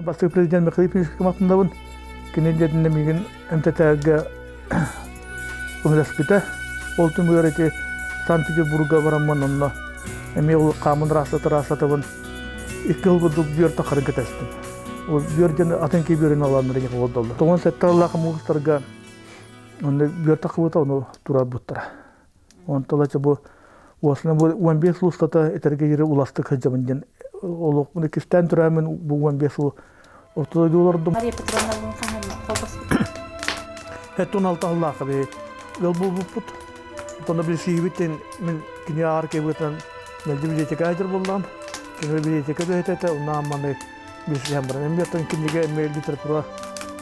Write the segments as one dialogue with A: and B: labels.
A: Бастакы президент Михаил Ефимович махтанабын. Кини дьиэтинэн миигин эмтэтэргэ көмөлөспүтэ. Ол түмүгэр ити Санкт-Петербурга бараммын онно эмиэ ол хаамын ыраастатабын. Икки сыл курдук бүөр тахарын кэтэстим. Ол бүөр диэн атын киһи бүөрүн алааннар иҥэ олордоллор. 97 сыллаах муустарга онно бүөр тахыбыта ону турарбыттара. Онтон ылача бу уосна бу 15 сыл устата этэргэ диэри уластык сылдьабын диэн олохпун иккистээн турааммын бу 15 сыл орто дойду олордум.
B: Мария Петровналыын хаһан холбоспут?
A: 76 сыллаахха биһи ыал буолбуппут. Онтон билсиһибит мин кини аар кебытынан мэлдьи библиотека сылдьар буоллаҕым. Кини библиотека үлэһитэ этэ, онно маны билсиһэн баран. Эмиэ оттон кинигэ эмиэ литература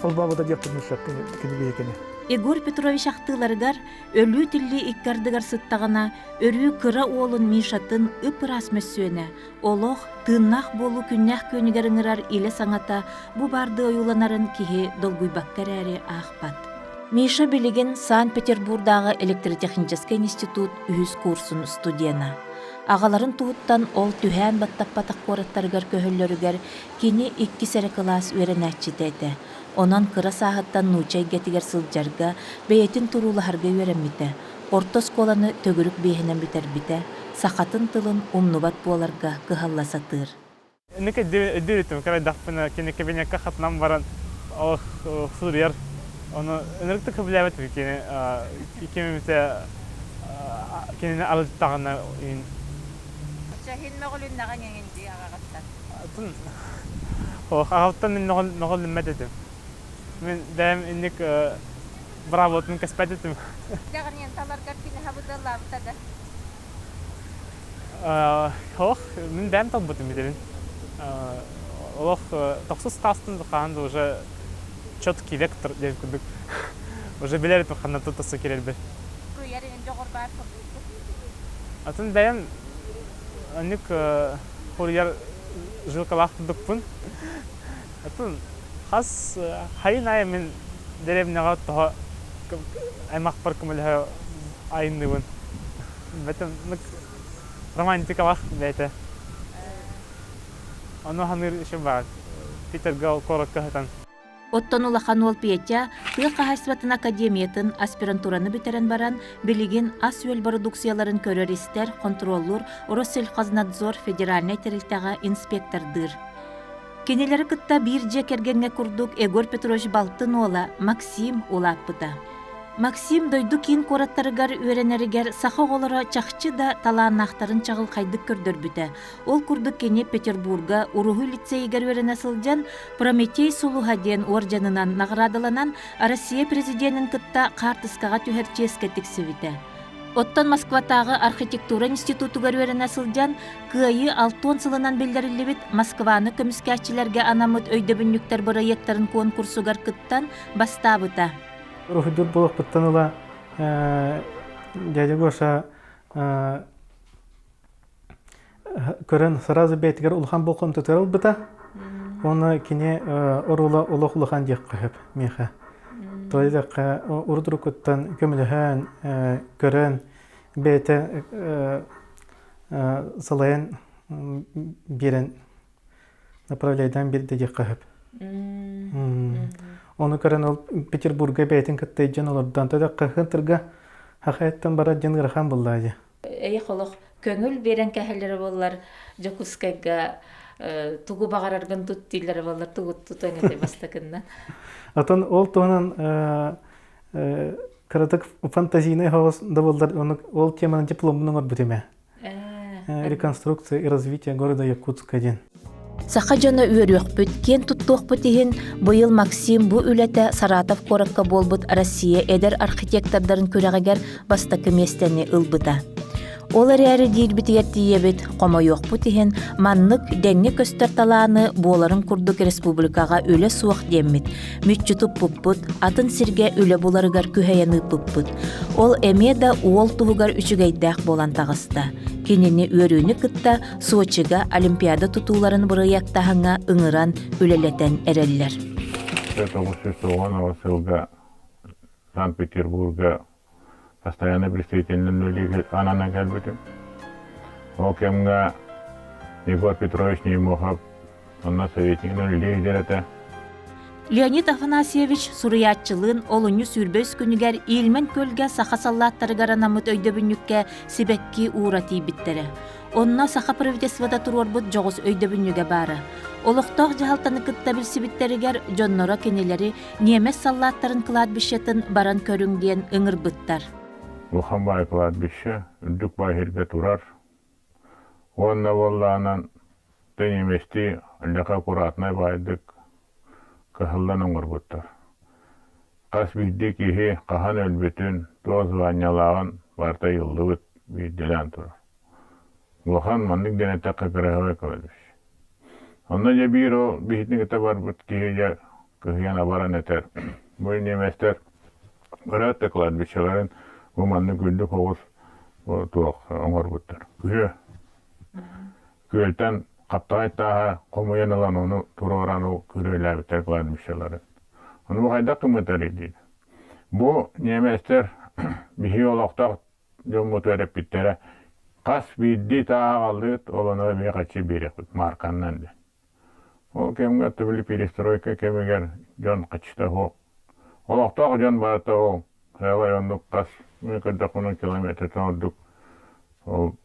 A: холбообута диэхпин сөп кини биһикини.
B: Егор Петрович ахтыыларыгар Өлүү тиллии икки ардыгар сыттаҕына, өрүү кыра уолун Мишатын ып-ыраас мөссүөнэ, олох, тыыннаах буолуу күннээх күөнүгэр ыҥырар илэ саҥата бу баардыы ойууланарын киһи долгуйбакка эрээри аахпат. Миша билигин Санкт-Петербурдааҕы электротехническэй институт үһүс курсун студена. Аҕаларын туһуттан ол түһээн баттаппатах куораттарыгар көһөллөрүгэр кини иккис эрэ кылаас үөрэнээччитэ этэ. Онон кыра сааһыттан нуучча эйгэтигэр сылдьарга, бэйэтин туруулаһарга үөрэммитэ, орто оскуоланы төгүрүк биэһинэн бүтэрбитэ, сахатын тылын умнубат буоларга кыһалла сатыыр.
C: Инники өйдүүр кырайдахпына кини кабинекка хатанан баран олох суруйар. Ону ынырыктык сөбүлээбэт кини кимимитэ кинини аралдьыттаҕына
B: Чэһин мөҕүлүннэҕиҥ эҥин дии аҕаҕыттан.
C: Аҕабыттан мин мөҕүллүммэт этим. Мин бэйэм инник быраабылатын кэспэт этим.
B: Дэҕиниэн таларгар кини хабыдыаллаабыта да?
C: Олох мин бэйэм талбытым идэбин. Олох тохсус саастан хаһан да уже четкий вектор диэн курдук уже билэр этим ханна тутаса кирэрбин.
B: Кыйар иһин дьоҕур баар курдук.
C: Атын бэйэм Оннук хоруйар жилкалаах курдукпун. Атын хас хайын аайы мин дэриэбинэҕэ тоһо аймахпар көмөлөһө айынныбын. Бэтэн романтикалаах бэйэтэ. Ону ханыыр еще баар. Питерга куоракка сытан.
B: Оттон улахан уол Петя тыа хаһаайыстыбатын академиятын аспирантураны бүтэрэн баран, билигин ас-үөл бородууксуйаларын көрөр-истэр, хонтуруоллуур Россельхознадзор федеральнай тэрилтэҕэ инспектордыыр. Кинилэри кытта биир дьиэ кэргэҥҥэ курдук Егор Петрович балтын уола Максим улааппыта. Максим дойду киин куораттарыгар үөрэнэригэр саха оҕолоро чахчы да талааннаахтарын чаҕылхайдык көрдөрбүтэ. Ол курдук кини Петербурга уруһуй лицейигэр үөрэнэ сылдьан Прометей сулуһа диэн уордьанынан наҕараадаланан Россия президенин кытта хаартыскаҕа түһэр чиэскэ тиксибитэ. Оттон Москватааҕы архитектура институтугар үөрэнэ сылдьан Кыайыы 60 сылынан биллэриллибит Москваны көмүскээччилэргэ анаммыт өйдөбүнньүктэр бырайыактарын куонкурсугар кыттан бастаабыта.
D: Уруһуйдуур буолуохпуттан ыла дядя Гоша көрөн сразу бэйэтигэр улахан болҕомтотугар ылбыта. Уонна кини оруола олох улахан диэххэ сөп миэхэ. То диэтэххэ урут уруккуттан көмөлөһөн, көрөн, бэйэтэ салайан биэрэн направляйдаан биэрдэ диэххэ сөп. Ону көрөн ол Петербурга бэйэтин кытта илдьэн олордон, то диэххэ хынтырга хахайыттан барар диэн ыарахан буоллаа дии.
B: Эйэх олох көҥүл биэрэн кэһэллэрэ буоллар Дьокуускайга тугу баҕараргын тут дииллэрэ буоллар тугу тутуоҥ этэй бастакыннан?
D: Отон ол туһунан кыратык фантазийнай соҕус да буоллар ол теманы дипломун оҥорбут этим Реконструкция и развитие города Якутска диэн.
B: Саха дьоно үөрүөхпүт, киэн туттуохпут иһин, быйыл Максим бу үлэтэ Саратов куоракка буолбут Россия эдэр архитектордарын күрэҕигэр бастакы миэстэни ылбыта. Ол эрээри диирбитигэр тиийэбит, хомойуохпут иһин, маннык дэҥҥэ көстөр талааны буоларын курдук республикаҕа үлэ суох диэммит, мүччү туппуппут, атын сиргэ үлэ буларыгар күһэйэн ыыппыппыт. Ол эмиэ да уол туһугар үчүгэйдээх буолан таҕыста. Кинини үөрүүнү кытта Сочига Олимпиада тутууларын бырайыактаһыҥҥа ыҥыран үлэлэтэн эрэллэр.
E: 990 сылга Санкт-Петербурга постоянный представителинэн үлэлиир ананан кэлбитим. Ол кэмҥэ Егор Петрович Неймохов Онно советнигынан үлэлии сылдьар этэ.
B: Леонид Афанасьевич суруйааччылыын олунньу 23 күнүгэр Ильмень күөлгэ саха саллааттарыгар анаммыт өйдөбүнньүккэ сибэкки уура тиийбиттэрэ. Онно саха правительствота туруорбут дьоҕус өйдөбүнньүгэ баара. Олохтоох дьаһалтаны кытта билсибиттэригэр дьонноро кинилэри ньиэмэс саллааттарын кладбищетын баран көрүҥ диэн ыҥырбыттар.
E: Улахан баай кладбище үрдүк баай сиргэ турар. Уонна буоллаҕынан немецтии лэхэ аккуратнай баайдык кыһыллан оҥорбуттар. Хас биирдии киһи хаһан өлбүтүн, туох званиелааҕын барыта ыйыллыбыт, биирдэлээн турар. Улахан маннык диэн эттэххэ кыраһыабай кладбище. Онно дьэ биир ол биһитин кытта барбыт киһи дьэ кыһыйан абаран этэр. Бу немецтэр ырыат да кладбищеларын бу маннык үрдүк оҕус туох оҥорбуттар. Күһүө Күөлтэн хаптаҕай тааһа хомуйан ылан ону туруоран ол күрүөлээбиттэр кладбищеларын. Ону бу хайдах гыммытарый диир. Бу немецтэр биһиги олохтоох дьоммут үөрэппиттэрэ хас биирдии тааһы аҕаллыыт, ол ону эмиэ хаччы биэриэхпит маарканнан диэн. Ол кэмҥэ били перестройка кэмигэр дьон хаччыта суох. Олохтоох дьон барыта ол сыалай оннук хас мин көрдөхпүнэ километртан ордук ол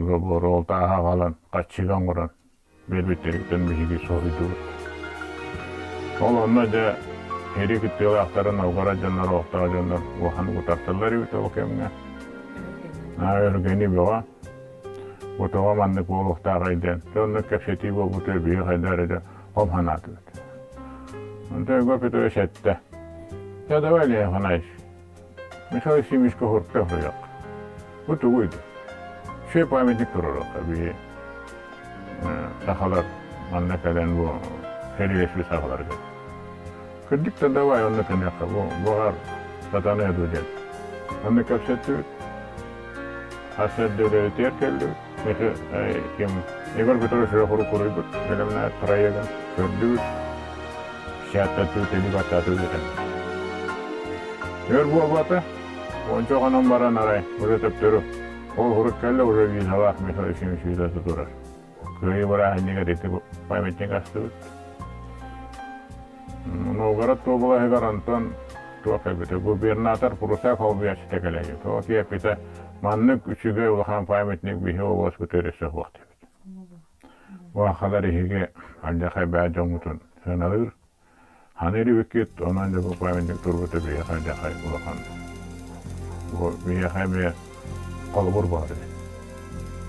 E: забору ол тааһы аҕалан хаччыга оҥорон биэрбиттэриттэн биһиги соһуйдубут. Ол онно дьэ сэрии кыттыылаахтарын Новгород дьоннор, олохтоох дьоннор улахан утарсаллар эбит ол кэмҥэ. Аа өргөнү бөҕө. Бу тоҕо маннык буолуохтааҕый диэн. Дьэ оннук кэпсэтии буолбута биһиги хайдах эрэ дьэ хом санаатыбыт. Онтон Егор Петрович эттэ. Дьэ давай, Леонид Афанасьевич, Михаил Ефимовичка хурта суруйуох. Бу тугуй? Үчүгэй памятник туруоруохха биһи сахалар манна кэлэн бу сэриилэспит сахаларга. Кырдьык да давай онно кэлиэххэ бу баҕар сатаныа дуу диэн. Онно кэпсэттибит. Хас эрдэ үлэлэтигэр кэллибит. Ким Егор Петрович Рохору куруйбут бэлэмнээх проегын көрдүбүт. Сяттатыы тили баттаатыы этэн. Өр буолбата. Онча хонон баран арай уже төптөрү ол хурук кэллэ уже визалаах Михаил Ефимович визата турар. Кыайыы бырааһынньыгар ити памятник астыбыт. Новгород уобалаһыгар онтон туох эбитэ губернатор Прусак холбуйааччыта кэлэйбит. Ол киэппитэ маннык үчүгэй улахан памятник биһи уобаласпытыгар өссө суох диэбит. Уахалар иһиги алдьархай бээ дьоҥҥутун сыаналыыр. Ханыыр эбиккит, онон дьэ бу памятник турбута биһиэхэ алдьархай улахан. Бу биһиэхэ эмиэ холобур буолар эбит.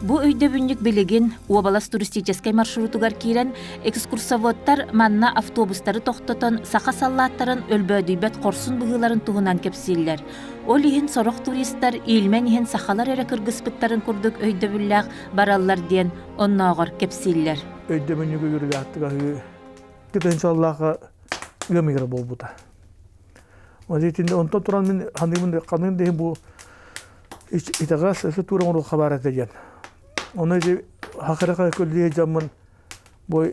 B: Бу өйдөбүнньүк билигин уобалас туристическай маршрутугар киирэн, экскурсоводтар манна автобустары тохтотон саха саллааттарын өлбөөдүйбэт хорсун быһыыларын туһунан кэпсииллэр. Ол иһин сорох туристар Ильмень иһин сахалар эрэ кыргыспыттарын курдук өйдөбүллээх бараллар диэн оннооҕор кэпсииллэр.
A: Өйдөбүнньүгү үөрүүлээхтик аһыы кытынчаллаахха ыам ыйыгар буолбута. Онтон туран мин ханыыбын ханыын да иһин бу итэҕэс өссө туора оҥоруохха баар этэ диэн. Ону ити хахырыха көллүө дьоммун бу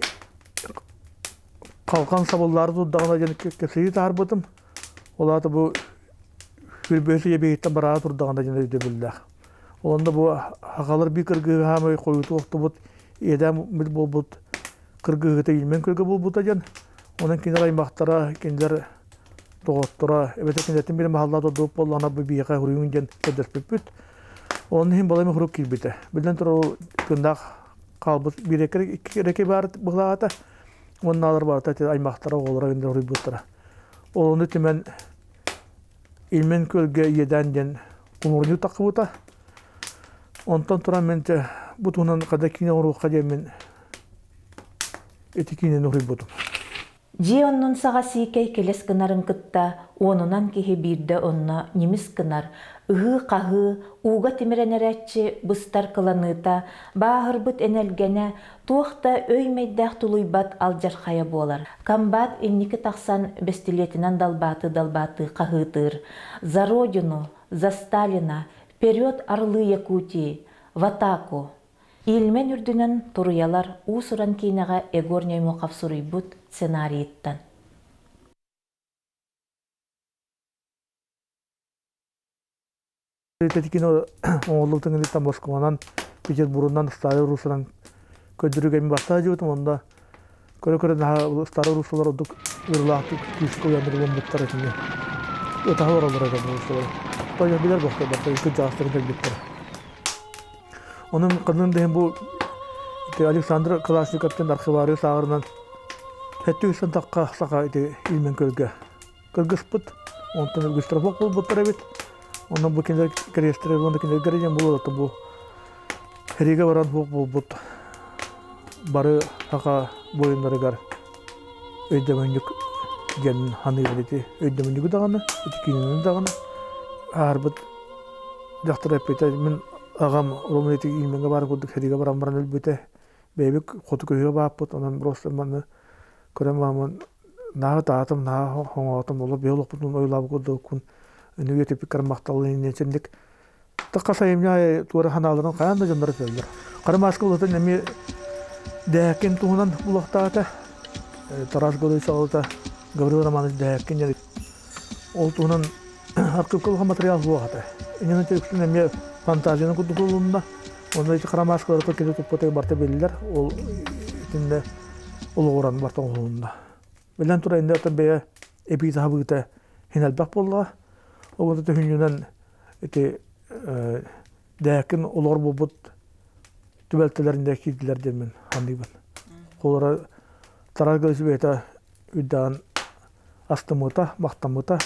A: халхан сабыллаары турдаҕына диэн кэпсэтии таһаарбытым. Ол аата бу Хүрбөһү ебиһиттэн бараары турдаҕына диэн өйдөбүллээх. Онно бу хахалар биир кыргыһаамай хойутуу охтубут иэдээн буолбут кыргыһыыта Ильмень күөлгэ буолбута диэн. Онон кинилэр аймахтара, кинилэр доҕотторо, эбэтэр кинилэртэн биир маһаллаах дордубут буоллаҕына бу биһиэхэ суруйуҥ диэн көрдөспүппүт. Onun иһин балайым хурук киирбитэ. Биллэн турар ол тыыннаах хаалбыт биир икки эрэки баар быһылаата. Уоннаалар барыта аймахтара, оҕолоро кинилэр суруйбуттара. Олону түмэн Ильмень күөлгэ иэдээн диэн кумурунньук тахсыбыта. Онтон туран мин бу туһунан хада киинэ оҥоруохха диэммин ити киинэни уһуйбутум.
B: Дьиэ оннун саҕа сиикэй кэлэс гынарын кытта уонунан киһи биирдэ онно ньимис гынар, ыһыы-хаһыы, ууга тимирэн эрээччи быстар кыланыыта, бааһырбыт энэлгэнэ, туох да өй-мэйдээх тулуйбат алдьархайа буолар. Комбат инники тахсан бэстилиэтинэн далбаатыы-далбаатыы хаһыытыыр: «За Родину! За Сталина! Вперед, орлы Якутии! В атаку!» Ильмень үрдүнэн туруйалар уус-уран киинэҕэ Егор Неймохов суруйбут сценарийыттан.
A: Ити кино оҥоһуллубутун кэнниттэн Москванан, Петербургунан, Старай Руссанан көрдөрүүгэ мин бастаан дьыбытым. Онно Көрө-көрө наһаа старый руссалар ордук ыарыылаахтык күүскэ уйаннар ылыммыттар итини. Ытаһа олороллор этэ руссалар. Тойон билэр бохтор барта кырдьаҕастарын кэлбиттэр. Онон ханнык да иһин бу Александр Калашниковтан архивариус ааҕарынан 700 тахха саха ити Ильмен көлгө кыргыспыт. Онтон үгүстэрэ суох буолбуттар эбит. Онон бу кинилэр кэриэстэрэ уонна кинилэр диэн буолуо бу сэриигэ баран суох буолбут бары саха буойуннарыгар өйдөбүнньүк диэн саныыбын ити өйдөбүнньүгү даҕаны, ити киинэни даҕаны аарбыт дьахтар эппитэ мин аҕам Роман ити иимэҥҥэ баар курдук сэриигэ баран баран өлбүтэ бэйэбит хоту көһүө бааппыт онон просто маны көрөн бараммын нааһы таатым нааһы хоҥоотум олор бэйэ олохпутун ойуулаабыт курдуккун үнүгэ типиккэр махталлын иннинчинник Тахха сайымньа туора ханааларын хайаан да дьонноро этэллэр. Хара мааска улатын эмиэ Дэһэккин туһунан булахтаата. Тарас Горович аҕалата Гаврил Романович Дэһэккин диэн ол туһунан архыыпка улахан материал суох этэ. Иннинэн үксүн эмиэ фантазияны курдук ылынна. Онно ити хара мааскалары кини туппута барыта биллэр. Ол итиннэ олоҕуран барыта оҥоһулунна. Билэн турар иннэ бэйэ эбии таһабыыта хин элбэх буоллаҕа. Ол төһүнньүнэн ити дээкин олоҕор буолбут түбэлтэлэрин киирдилэр диэммин саныыбын. Холора Тарас бэйэтэ үрдээн астыммыта, махтаммыта,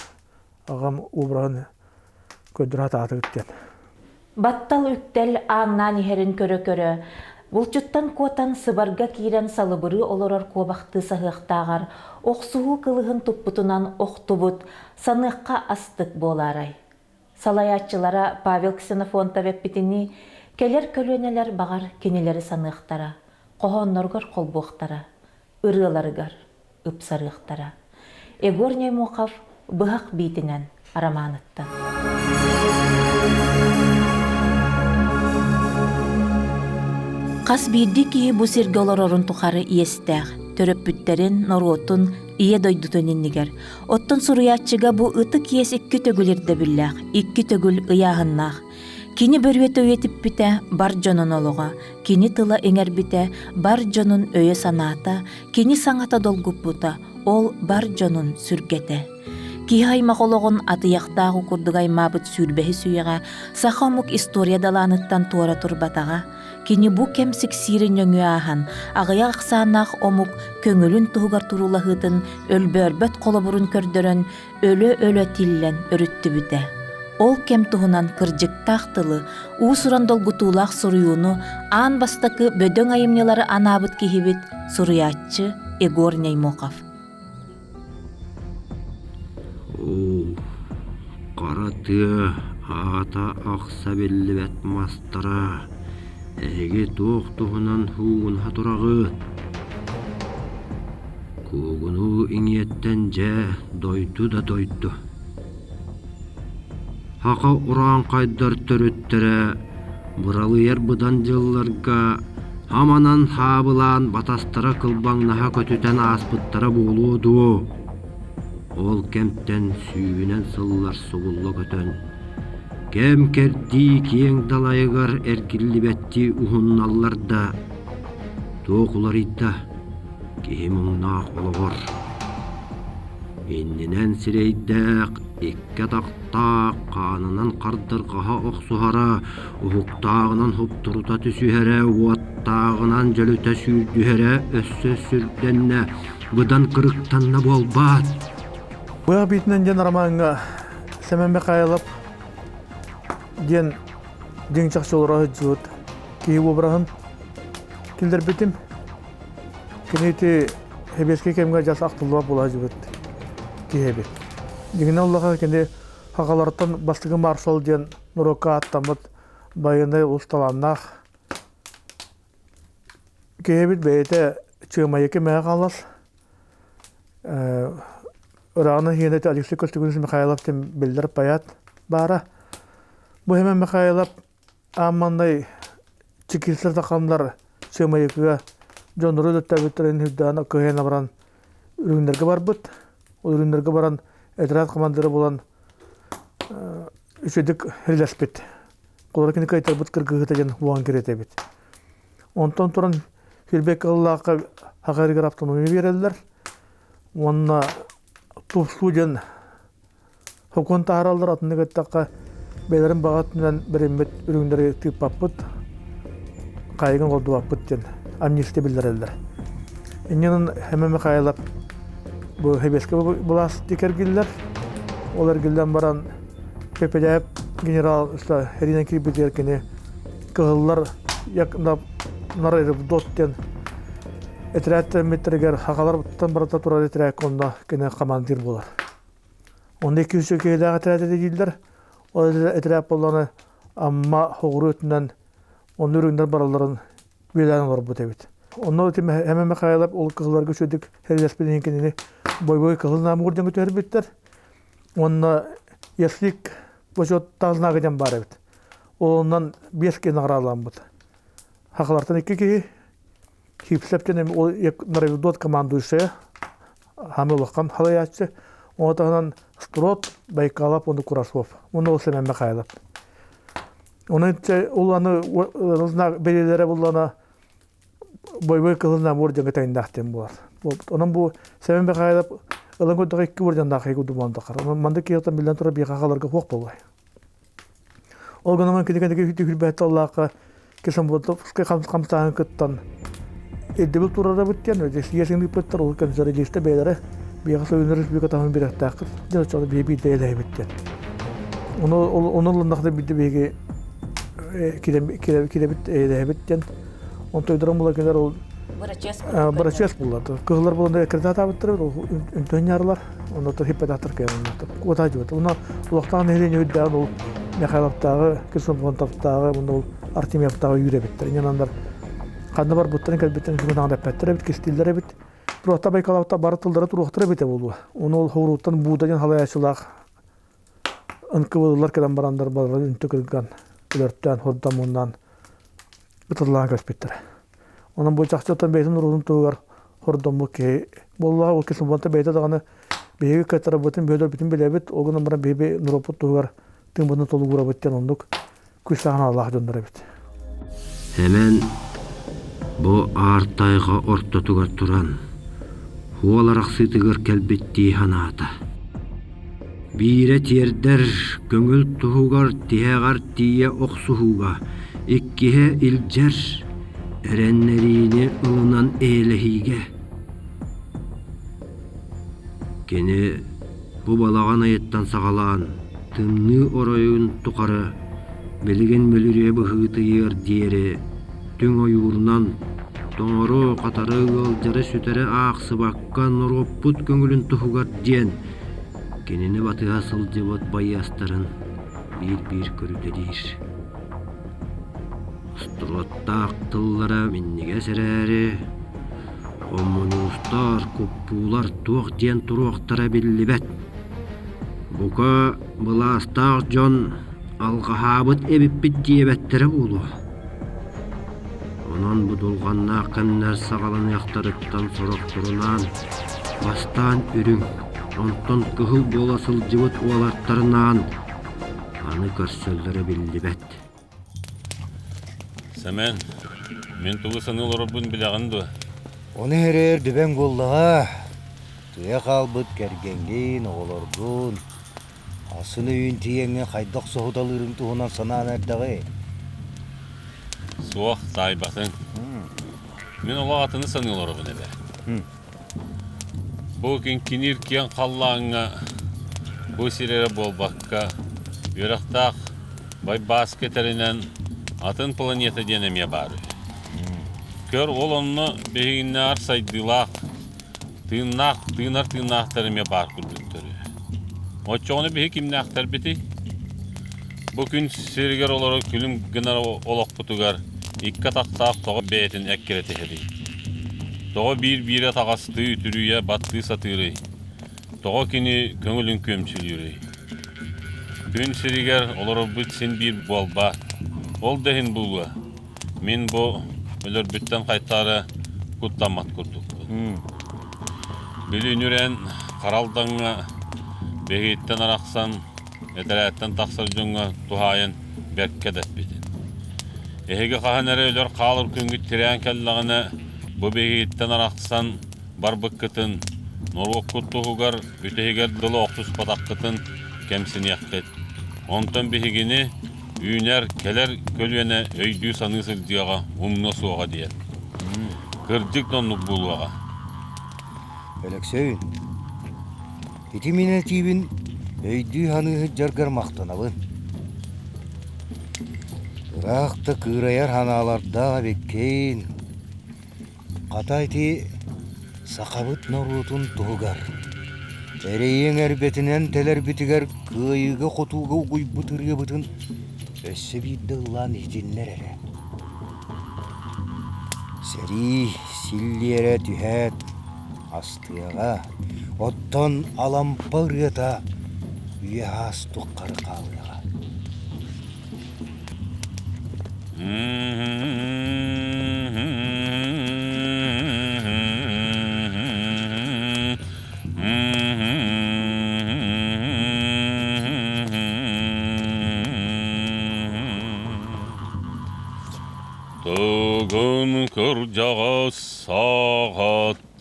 A: аҕам обраһын көрдөрө сатаатыгыт диэн.
B: Баттал үктэл ааҥнаан иһэрин көрө-көрө, булчуттан куотан сыбарга киирэн салыбырыы олорор куобахтыы саһыахтааҕар охсуһуу кылыһын туппутунан охтубут, саныахха астык буолаарай. Салайааччылара Павел Ксенофонтов эппитинии, кэлэр көлүөнэлэр баҕар кинилэри саныахтара, хоһоонноругар холбуохтара, ырыаларыгар ыпсарыахтара. Егор Неймохов «Быһах биитинэн» романыттан. Хас биирдии киһи бу сиргэ олорорун тухары иэстээх, төрөппүттэрин, норуотун, ийэ дойдутун иннигэр. Оттон суруйааччыга бу ытык иэс икки төгүл ирдэбиллээх, икки төгүл ыйааһыннаах. Кини бөрүөтэ үйэтиппитэ бар дьонун олоҕо, кини тыла иҥэрбитэ бар дьонун өйө-санаата, кини саҥата долгуппута, ол бар дьонун сүргэтэ. Киһи аймах олоҕун атыйахтаах курдук аймаабыт сүүрбэһис үйэҕэ саха омук история далааныттан туора турбатаҕа. Кини бу кэм сиксиирин нөҥүө ааһан, аҕыйах ахсааннаах омук көҥүлүн туһугар туруулаһыытын өлбөөрбөт холобурун көрдөрөн, өлө-өлө тиллэн өрүттүбүтэ. Ол кэм туһунан кырдьыктаах тылы, уус-уран долгутуулаах суруйууну аан бастакы бөдөҥ айымньылары анаабыт киһибит суруйааччы Егор Неймохов.
F: Оо, хара тыа аата ахса биллибэт мастара, эһиги туох туһунан һуугунаһа тураҕыт? Куугунуу иҥиэттэн дьэ дойду да дойду. Саха урааҥхайдар төрүттэрэ быралыйар быдан дьылларга хаманан хаабылаан батастара кылбаҥнаһа көтүтэн ааспыттара буолуо дуо? Ол кэмтэн сүүһүнэн сыллар субулла көтөн, кэм-кэрдии киэҥ далайыгар эргиллибэттии уһунналлар да, туох уларыйда? Киһи муҥнаах олоҕор Иннинэн сирэйдээх, икки атахтаах, хаанынан хардырҕаһа охсуһара, уһуктааҕынан һуптурута түсүһэрэ, уоттааҕынан дьөлүтэ сүүрдүһэрэ өссө сүрдэннэ, быдан кырыктанна буолбаат.
A: Быһах биитинэн диэн ромаҥҥа Сэмэн Михайлов диэн дьиҥ чахчы олоро сылдьыбыт киһи уобараһын киллэрбитим. Кини ити сэбиэскэй кэмҥэ дьас ахтыллыбат буола сылдьыбыт киһи эбит. Дьиҥинэн улахан кини сахалартан бастакы маршал диэн норуокка ааттаммыт байыаннай олус талааннаах киһи эбит. Бэйэтэ Чыамайыкы Мэҥэ Хаҥалас ырааҕынан иһиэнэ Алексей Костюгинович Михайлов диэн биллэр поэт баара. Бу Сэмэн Михайлов Аан маҥнай чекистэр тахханнар Сыамайыкыга дьоннору өлөттөөбүттэрин үрдээн кыайан абаран үрүҥнэргэ барбыт. Ол үрүҥнэргэ баран отряд командира буолан үчүгэйдик сирилэспит. Холобура кини кыайтарбыт кыргыһыыта диэн буолан кириэтэбит. Онтон туран Сүүрбэккэ ыллаахха хахарыгар автономия биэрэллэр. Уонна тупсуу диэн сокуон таһаараллар, атыннык эттэххэ, бэйэлэрин баҕа өттүнэн бэриммит үрүҥнэри тыыппаппыт, хайыгын олордубаппыт диэн амнистия биллэрэллэр. Иннинэн Хэмэ Михайлов бу Хэбиэскэ былаас эргиллэр. Ол эргиллэн баран Пепеляев генерал эринэн киирбитигэр кини кыһыллар Нарайрдот диэн этэрээттэммиттэригэр хахаларыттан барыта турар этэрээккэ онно кини командир буолар. Онно 200 киһилээх этэрээт этэ дииллэр. Ол этэрээт буоллаҕына Амма хоҕуруу өттүнэн онно үрүҥнэр баралларын үөлээн олорбут эбит. Онно Эмэ Михайлов ол кыһылларга үчүгэйдик хэрилэспитин кинини бойбой кыһыл наамыгыр диэн түһэрбиттэр. Уонна Яслик бочуоттаах знага диэн баар эбит. Онон биэс киһи наҕарааламмыт. Хахалартан икки киһи Хипсеп диэн ол Наравидот командующая Хамы улахан халайааччы. Ону таһынан Строт, Байкалов уонна Курасов. Уонна ол Семен Михайлов. Онон ол аны бэлиэлэрэ буллана бойбой кыһыл набор дьаҥа тэҥнээх диэн буолар. Онон бу Семен Михайлов ылан көрдөҕө икки уордьаннаах киһи курдук буолан таххар. Онон маннык киһи биллэн турар биэхэ халарга суох буолуой. Ол гынан кини кэнники түһүлбэт тыллаахха Кисамбутовскай хамсааһын кыттан ирдэбил турарабыт диэн Россия ыыппыттар ол консервативтар бэйэлэрэ биһиэхэ Союзный республика таһымын бириэхтээххит диэн оччоҕо биһи биирдэ элэһэбит диэн. Ону ону ылыннахта биирдэ биһиги кирэбит элэһэбит диэн онтойдорон була кинилэр ол бырачыас буллар. Кыһыллар булан эккирэтаатаабыттар үнтөн ньаарылар онно хиппетаатар кыйаннар. Куота дьыбыт. Онно улахтаах нэһилиэнньэ үрдээн ол Михайловтааҕы, Ксенофонтовтааҕы, уонна ол Артемьевтааҕы үүр эбиттэр. Инньэ ханна барбыттарын кэлбиттэрин тугун эппэттэр эбит, кистииллэр эбит. Туруохта Байкаловта бары тыллара туруохтара эбитэ буолуо. Ону ол хоруттан Бууда диэн халайааччылаах НКВДлар кэлэн бараннар баларын үнтү кырган, өлөртөөн, хордон муннаан ытыллаан көспүттэрэ. Онон бу чахчы оттон бэйэтин уруутун туһугар хордоммут киһи буоллаҕа ол киһи субуонта бэйэтэ даҕаны биһиги кыаттарабытын бөөлөрбүтүн билэбит, ол гынан баран биһиги норуоппут туһугар тыыммытын толугурабыт диэн оннук күүс санаалаах дьоннор эбит.
F: Сэмэн бу аар тайҕа ортотугар туран, хуол арахсыытыгар кэлбиттии санаата. Биирэ тиэрдэр көҥүл туһугар тиһэҕэр тиийэ охсуһууга, иккиһэ илдьэр эрэннэриини ылынан эйэлэһиигэ. Кини бу балаҕан ыйыттан саҕалаан тымныы оройун тухары билигин мүлүрүйэ быһыытыйыар диэри түҥ ойуурунан тоҥору, хатары, ыалдьары, сүтэри аахсыбакка норуоппут көҥүлүн туһугар диэн Кинини батыһа сылдьыбыт байыастарын биир-биир көрүтэлиир. Остуруоттаах тыллара минньигэс эрээри, хомуньуустар, куппуулар туох диэн туруохтара биллибэт. Бука, былаастаах дьон алҕаһаабыт эбиппит диэбэттэрэ буолуо. Онон будулҕаннаах кэмнэр саҕаланыахтарыттан сорохторунаан бастаан үрүҥ, онтон кыһыл буола сылдьыбыт уолаттарынаан аны көрсөллөрө биллибэт.
G: Сэмэн, мин тугу саныы олорорбун билэҕин дуо?
H: Ону эрээр дүбэҥ буоллаҕа. Тыа хаалбыт кэргэҥҥин, оҕолоргун, Асын өйүн тиийэҥҥин хайдах соһуталыырыҥ туһунан санаан эрдэҕий?
G: Суох, таайбатыҥ. Мин олох атыны саныы олоробун эбэ. Бу киҥкиниир киэҥ халлааҥҥа бу сир эрэ буолбакка, үөрэхтээх Байбааска этэринэн атын планета диэн эмиэ баар үһү. Көр, ол онно биһигиннээҕэр сайдыылаах Тыыннаах, тыынар тыыннаахтар эмиэ баар курдуктар үһү. Оччоҕуна биһи кимнээхтэрбитий? Бу күн сиригэр олорор күлүм гынар олохпутугар икки атахтаах тоҕо бэйэтин эккирэтиһэрий? Тоҕо биир-биирэ таҕастыы, үтүрүйэ, баттыы сатыырый? Тоҕо кини көҥүлүн күөмчүлүүрүй? Күн сиригэр олорорбут син биир буолбаат. Ол да иһин буолуо, Мин бу өлөрбүттэн хайтаары куттаммат курдукпун. Били үнүрэн Харалдаҥҥа биһигиттэн арахсан, этэрээттэн тахсар дьоҥҥо туһаайан бэркэ да эппитин. Эһиги хаһан эрэ өлөр хаалар күҥҥүт тирээн кэллэҕинэ, Бу биһигиттэн арахсан барбыккытын, норуоккут туһугар бүтэһигэр дылы охсуспатаххытын кэмсиниэххит. Онтон биһигини үүнэр, кэлэр көлүөнэ өйдүү-саныы сылдьыаҕа, умнуо суоҕа диэн. Кырдьык да оннук буолуоҕа.
H: Өлөксөй, ити мин этиибин өйдүү-саныы сылдьаргар махтанабын. Ыраах да кыырайар санаалардаах эбиккин. Хата ити сахабыт норуотун туһугар, эрэйиэҥ эрбэтинэн тэлэрбитигэр кыайыыга-хотууга угуйбут ырыабытын өссө биирдэ ыллаан иһитиннэр эрэ. Сэрии силлиэрэ түһээт, астыаҕа, оттон Алампа ырыата үйэ-аас туххары хаалыаҕа.
G: Тугун кырдьаҕас саҕаттаһан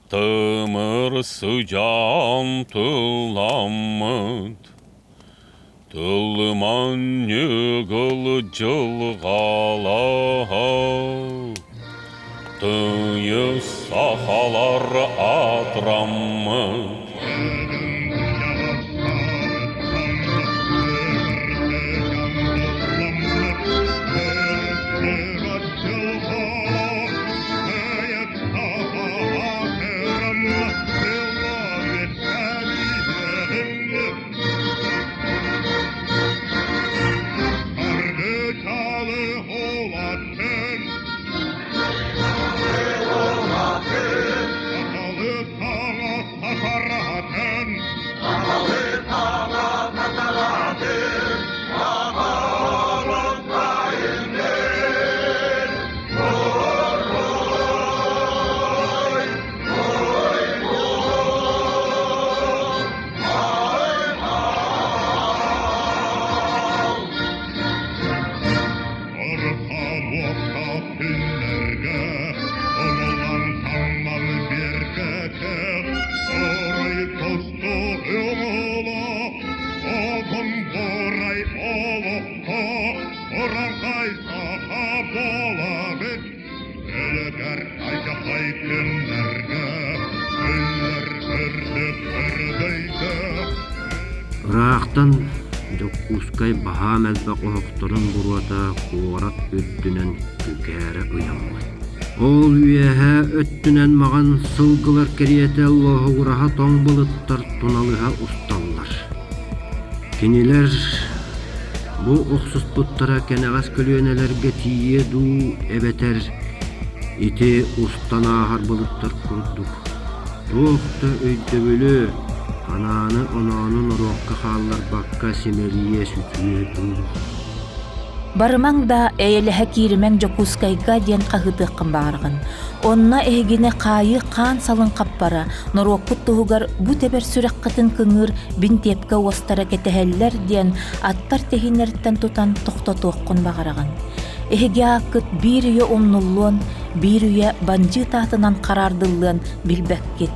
G: Тымыр сыдьаан тылламмыт, Тылыман ньыгыл дьылҕалаһа, Тыйыс сахалар аатыраммыт.
F: Ыраахтан Дьокуускай баһаам элбэх оһохторун буруота куорат үрдүнэн күкээрэ ыйаммыт. Ол үөһэ өттүнэн маҕан сылгылар кэриэтэ лоһугураһа тоҥ былыттар туналыһа усталлар. Кинилэр бу охсуспуттара кэнэҕэс көлүөнэлэргэ тиийиэ дуу эбэтэр ити устан ааһар былыттар курдук туох да өйдөбүлү, анааны-оноону норуокка хаалларбакка симэлийэ сүтүө дуу.
B: Барымаҥ да эйэлэһэ кииримэҥ Дьокуускайга диэн хаһыытыаххын баҕараҕын. Онно эһигини хаайыы хаан салыҥ хаппара, норуоккут туһугар бу тэбэр сүрэххитин кыҥыыр бинтиэпкэ уостара кэтэһэллэр диэн аттар тэһииннэриттэн тутан тохтотуоххун баҕараҕын. Эһиги ааккыт биир үйэ умнуллуон, биир үйэ бандьыыт аатынан хараардыллыан билбэккит.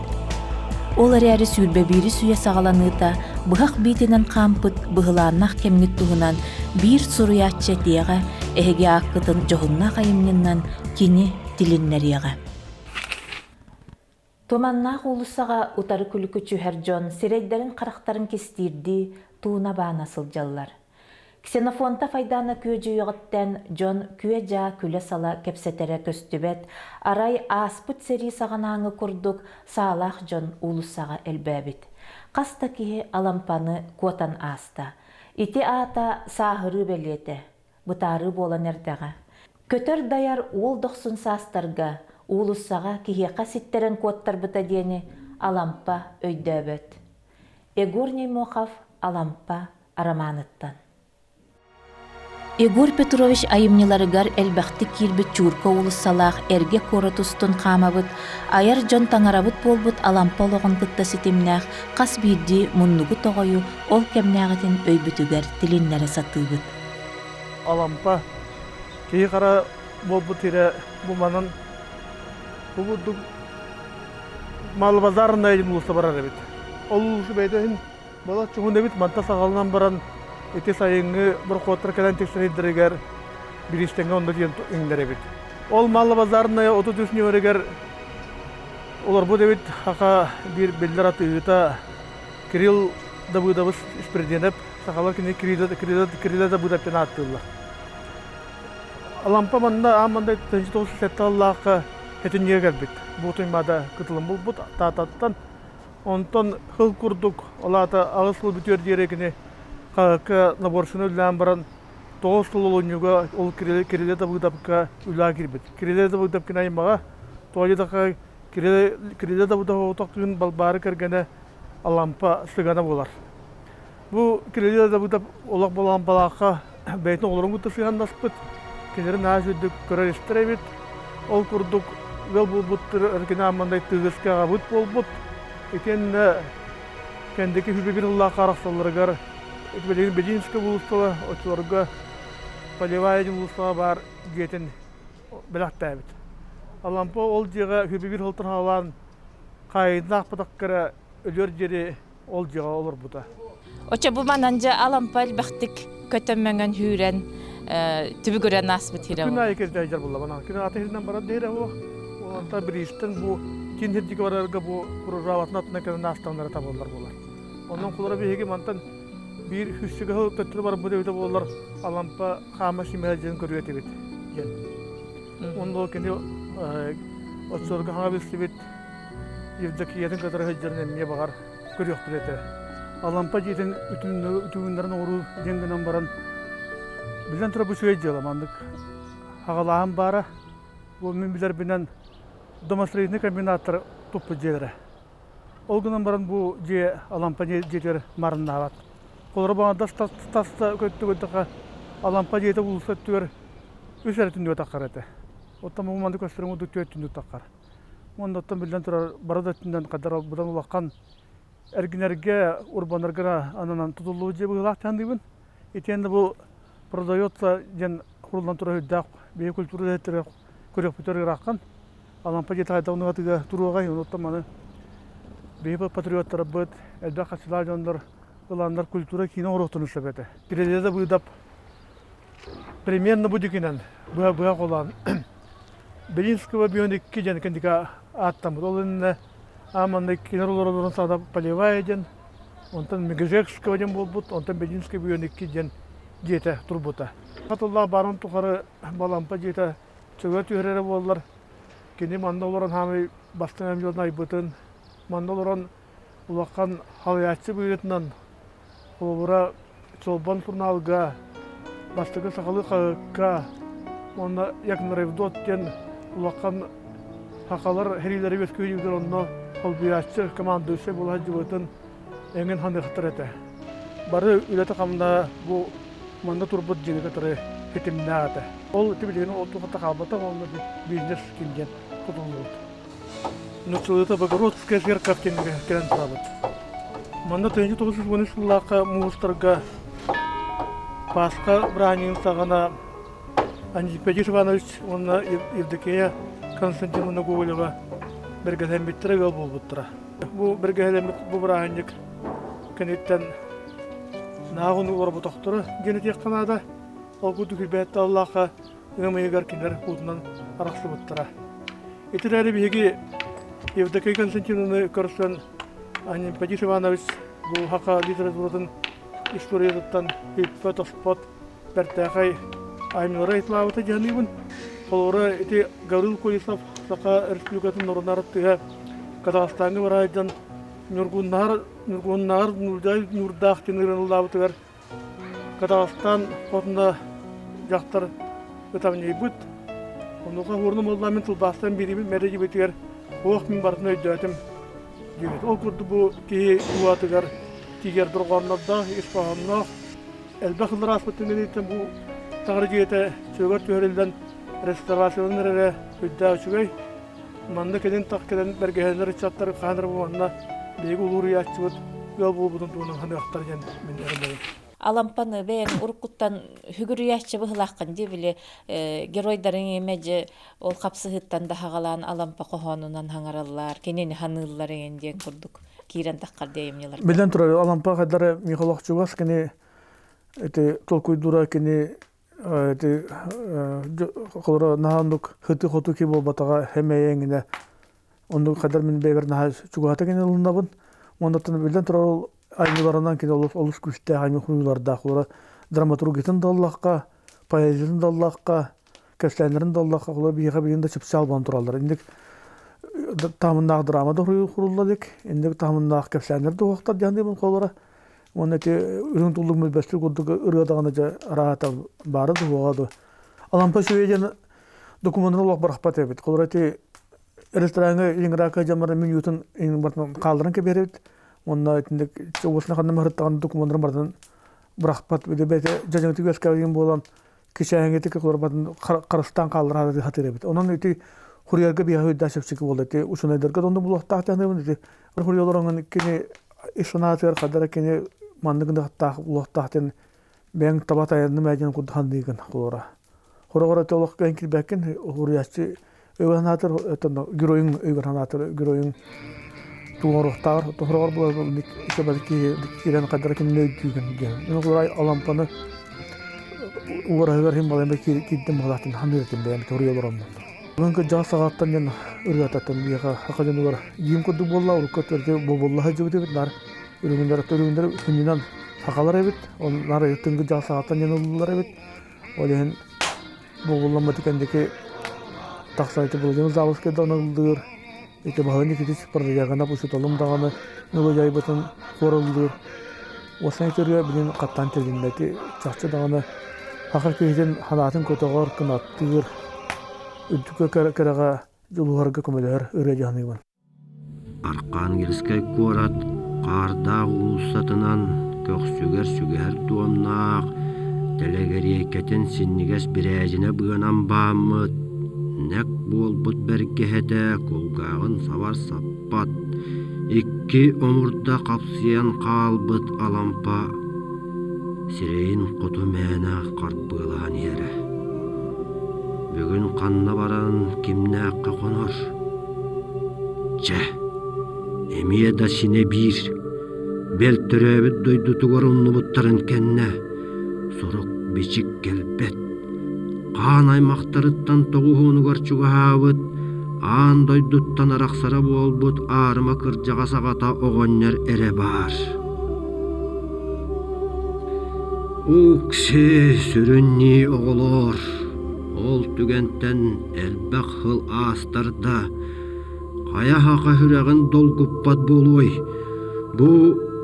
B: Ол эрээри 21-ис үйэ саҕаланыыта быһах биитинэн хаампыт быһылааннаах кэмҥит туһунан биир суруйааччы этиэҕэ, эһиги ааккытын дьоһуннаах айымньыннан кини тилиннэриэҕэ. Туманнаах уулуссаҕа утары күлүкү түһэр дьон сирэйдэрин-харахтарын кистиирдии тууна-баана сылдьаллар. Ксенофонтов Айдаана күөдьүйүөҕүттэн дьон күө-дьаа күлэ-сала кэпсэтэрэ көстүбэт, арай ааспыт сэрии саҕанааҥы курдук саалаах дьон уулуссаҕа элбээбит. Хас да киһи Алампаны куотан ааста. Ити аата сааһырыы бэлиэтэ, бытаарыы буолан эрдэҕэ. Көтөр дайар уол дохсун саастарга уулуссаҕа киһиэхэ ситтэрэн куоттарбыта диэни Алампа өйдөөбөт. Егор Неймохов Алампа арамааныттан. Егор Петрович айымньыларыгар элбэхтик киирбит Чуурка уулуссалаах эргэ куорат устун хаамабыт, айар дьон таҥарабыт буолбут Алампа олоҕун кытта ситимнээх хас биирдии муннугу-тоҕойу ол кэмнээҕитин өйбүтүгэр тилиннэрэ сатыыбыт.
A: Алампа киһи хара буолбут сирэ бу манан бу курдук Малбазарная диэн уулусса барар эбит. Ол уулусса бэйэтэ иһин Балас чугун эбит манта саҕаланан баран ити сайыҥҥы борохуоттар кэлэн тиксэридэригэр бириистэҥҥэ онно диэн иҥнэр эбит. Ол Малобазарная 33 нүөмэригэр олорбут эбит хаха биир биллэр атыыһыта Кирилл Давыдович Испирдиэнэп сахалар кини Кирилл Кирилл Давыдов диэн ааттыыллар. Алампа манна аан манна 1907 сыллаахха Хэтинньигэ кэлбит. Бу Туймаада кытылын булбут Таататтан Онтон сыл курдук, ол аата аҕыс сыл бүтүөр диэри кини хаһыакка наборщина үлэлээн баран, тоҕус сыл олунньуга ол Кирилэ Давыдовка үлэҕэ киирбит. Кирилэ Давыдов кини аймаҕа, тоҕо диэтэххэ Кирилэ Давыдов оҕотох кыыһын Балбаара кэргэнэ Алампа сыгана буолар. Бу Кирилэ Давыдов олох Алампалаахха бэйэтин оҕолорун кытта сыһыаннаспыт, кинилэри наһаа үчүгэйдик көрөр-истэр эбит. Ол курдук ыал буолбут кини ааммандай тыгыска аҕабыт буолбут. Итиэннэ кэнники хүбүгүр ыллаах арахсалларыгар билигин Бединскэй уулуссаҕа оччолорго Полевая диэн уулуссаҕа баар дьиэтин бэлэхтээбит. Алампа ол дьиэҕэ хүбүгүр сылтан саҕалаан хаайыытын аахпатахха өлүөр диэри ол дьиэҕэ олорбута.
B: Оччо бу манан дьэ Алампа элбэхтик көтөн-мөҥөн сүүрэн түбүгүрэн ааспыт сирэ
A: Күн аайы кирдээйдэр буолла манан. Күн аты сиринэн барар диэри оһох. Онтон бириистэн бу кин сирдиги барарга бу кружаватын атынан кэлэн аастаҕынара табыллар буолар. Онон кулара биһиги мантан биир үссүгэ сыл төттөрү барбыт эбитэ буоллар Алампа хаама симэһэ дьэн көрүө этибит диэн. Онно кини оччолорго хаҥа билсибит Евдокиятын кытары сылдьарын эмиэ баҕар көрүөхпүт этэ. Алампа дьиэтин үтүгүннэрин оҥоруу диэн гынан баран, биллэн турар бу үчүгэй дьыала маннык аҕалааһын баара. Бу мин билэрбинэн домостроительнай комбинаттар туппут дьиэлэрэ. Ол гынан баран бу дьиэ Алампа дьиэтигэр маарыннаабат. Холоро баҕардас тас да көттүгүрдэххэ Алампа дьиэтэ уулусса өттүгэр үс эрэ түннүгэ таххар этэ. Оттон бу маннык көстөрүн курдук түөрт түннүк таххар. Уонна оттон биллэн турар, бары да өттүнэн хайдах быдан улахан эргинэргэ, урбанарга ананан тутуллубут дьиэ быһыылаах саныыбын. Итиэннэ бу продается диэн куруллан турар үрдээх биһиги культура үлэһиттэрэ көрүөхпүтүгэр ыарахан. Алампа дьиэтэ хайдах онугатыга туруоҕай, онуттан маны биһиги патриоттарбыт, элбэх хаччылаах дьоннор ыланнар культура киинэ оҥоруохтарын сөп этэ. Кирилэ Давыдов примерно бу дикинэн быһа-быһа холоон Белинского бион икки диэн кэнники ааттаммыт. Ол иннинэ ааманнай кинилэр олороллорун саҕана Полевая диэн, онтон Мегежекского диэн буолбут, онтон Белинский бион икки диэн дьиэтэ турбута. Хатыллаах баарын тухары Балампа дьиэтэ чөҕө түһэрэрэ буоллар, кини манна олорон хаамай бастыҥ дьон айбытын, манна олорон улахан халыйааччы быһыытынан холобура Чолбон сурунаалга бастакы сахалыы хаһыакка уонна Якнаревдот диэн улахан сахалар сэриилэрэ үөскүүрүгэр онно солбуйааччы командующай буола сылдьыбытын эҥин ханыахтар этэ. Бары үлэтэ-хамнаһа бу манна турбут дьиэни кытары ситимнээх этэ. Ол ити билигин ол туохата хаалбатах уонна бизнес ким диэн тутуллубут. Нуччалыыта Богородская церковь диэҥҥэ кэлэн турабыт. Манна 1913 сыллаахха муустарга Пасха бырааһынньыгын саҕана Антипедис Иванович уонна Евдокия Константиновна Гоголева бэргэһэлэммиттэрэ ыал буолбуттара. Бу бэргэһэлэммит бу бырааһынньык кэнниттэн нааҕын олорботохторо диэн этиэххэ наада. Ол курдук Ирбэт Аллаахха ыам ыйыгар кинилэр куутунан арахсыбыттара. Ити эрээри биһиги Евдокия Константиновны көрсөн Анемподист Иванович бу саха литературатын историятыттан бүппэт-оспот бэртээхэй айымньылары ыйыталаабыта дьаһаныыбын. Холобура, ити Гаврил Колесов Саха Республикатын норуотун артыыһа Казахстаҥҥа бараайдан Ньургуннаар Ньургуннаар Нурдай Ньурдаах диэн ырыаныллаабытыгар Казахстан хотуна дьахтар ытамньыйбыт. Онуоха уурунум буолла мин тылбаастан биэриибин мэрэ дьибитигэр туох мин барытын өйдөөтүм диэбит. Ол курдук бу киһи уатыгар тиийэр дорҕооннордоох, ис хоһоонноох элбэх сыллар ааспыт түгэниттэн бу таҥара дьиэтэ чөлүгэр түһэриллэн реставрацияланар эрэ үрдээх үчүгэй. Манна кэлин тах кэлэн бэргэһэлэр ыччаттар хаһан эрэ бу манна биһиги улуу уруйааччыбыт ыал буолбутун туһунан саныахтар диэн мин эрэнэбин.
B: Алампаны бэйэҥ уруккуттан сүгүрүйээччи быһылааххын дии били геройдарыҥ имэ ол хапсыһыттан да хаҕалаан Алампа хоһоонунан хаҥараллар, кинини ханыыллар эҥин диэн курдук киирэн таххар диэйимньилэр.
A: Билэн турар, Алампа хайдары Михалок чугас кини ити толкуйдуура кини ити холоро наһаа оннук хыты-хоту ки буолбатаҕа хэмэйэҥинэ оннук хайдар мин бэйбэр наһаа чугаһата кини ылыннабын. Оннуттан билэн турар ол айымньыларынан кини олус олус күүстээх айымньы хуйуулардаах олоро драматургиятын да ыллахха, поэзиятын да ыллахха, кэпсээннэрин да ыллахха, олор биһиэхэ билигин да чыпчаал буолан тураллар. Инник таһымнаах драма да хурулла илик, инник таһымнаах кэпсээннэр да уһуктар диэн холоро. Уонна ити үрүҥ туллук мүлбэстик курдук ырыа даҕаны дьэ араата баара да суоҕа дуо. Алампа үчүгэй диэн докумуонун олох бырахпат эбит. Холобура ити рестораҥҥа Ленинградка дьаммара менютун хаалларан кэбиһэбит. Уонна итинник уосна ханна маһырыттаҕын докумуоннарын барытын бырахпат. Бэйэтэ дьадьаҥытык үөскээбит буолан кичээҥҥитик олорбатын харыстаан хааллара сатыыр эбит. Онон ити хуруйарга биһиэхэ өйдөөх чэпчэки буолла. Ити учуонайдарга да онно булуохтаах диэн ити хуруйа олороҥҥун кини ис санаатыгар хадара кини маннык гыныахтаах булуохтаах диэн бэйэҥ таба тайанным ээ диэн курдук саныыгын холура. Хороҕор ити олох кыайан киирбэккин хуруйааччы өйгөр санаатыр геройуҥ өйгөр санаатыр геройуҥ туоруохтааҕар хороҕор буолар киһи киирэн хайдара кинини өйдүүгүн диэн. Алампаны уораһыгар иһин балайма киирдим баҕалаахтын ханыыр этим бэйэм торуйа олороммун. Бүгүн кырдьаҕас саҕаттан диэн ырыататтан биһиэхэ саха дьонугар гимн курдук буолла, урукку өттүгэр бобулла сылдьыбыт эбит, наар үрүҥүннэр үрүҥнэр сүнньүнэн сахалар эбит, ол наар түҥ кырдьаҕас саҕаттан диэн ыллылар эбит. Ол иһин бобулламмыт кэнники тахсан ити Владимир Заводскай да ыллыыр, ити Баһылай Никитич Прорегана учууталым даҕаны мелодияйбытын хуораллыыр. Уосай ырыа билин хаттаан тилиннэ ити чахчы даҕаны саха киһитин санаатын көтөҕөр, кынаттыыр, үрдүккэ кэрэҕэ дьулуһарга көмөлөһөр ырыа дьаһаныыбын.
F: Архангельскай куорат хаардаах уулуссатынан көхсүгэр сүгэһэр туомнаах, тэлэгэриэйкэтин синньигэс бирээдьинэ быанан бааммыт, нэк буолбут бэргэһэтэ кулгааҕын сабар саппат, икки омурда хапсыйан хаалбыт Алампа сирэйин хоту мээнэ харбыалаһан иһэрэ. Бүгүн ханна баран кимнээххэ хонор? Чэ, эмиэ да синэ биир, бэл төрөөбүт дойдутугар умнубуттарын кэннэ, сурук-бичик кэлбэт. Хаан аймахтарыттан тоҕуһуонугар чугаһаабыт, аан дойдуттан арахсара буолбут аарыма кырдьаҕас аҕата оҕонньор эрэ баар. Укси, сүрүннии оҕолоор, ол түгэнтэн элбэх сыл аастар да, хайа саха сүрэҕин долгуппат буолуой? Бу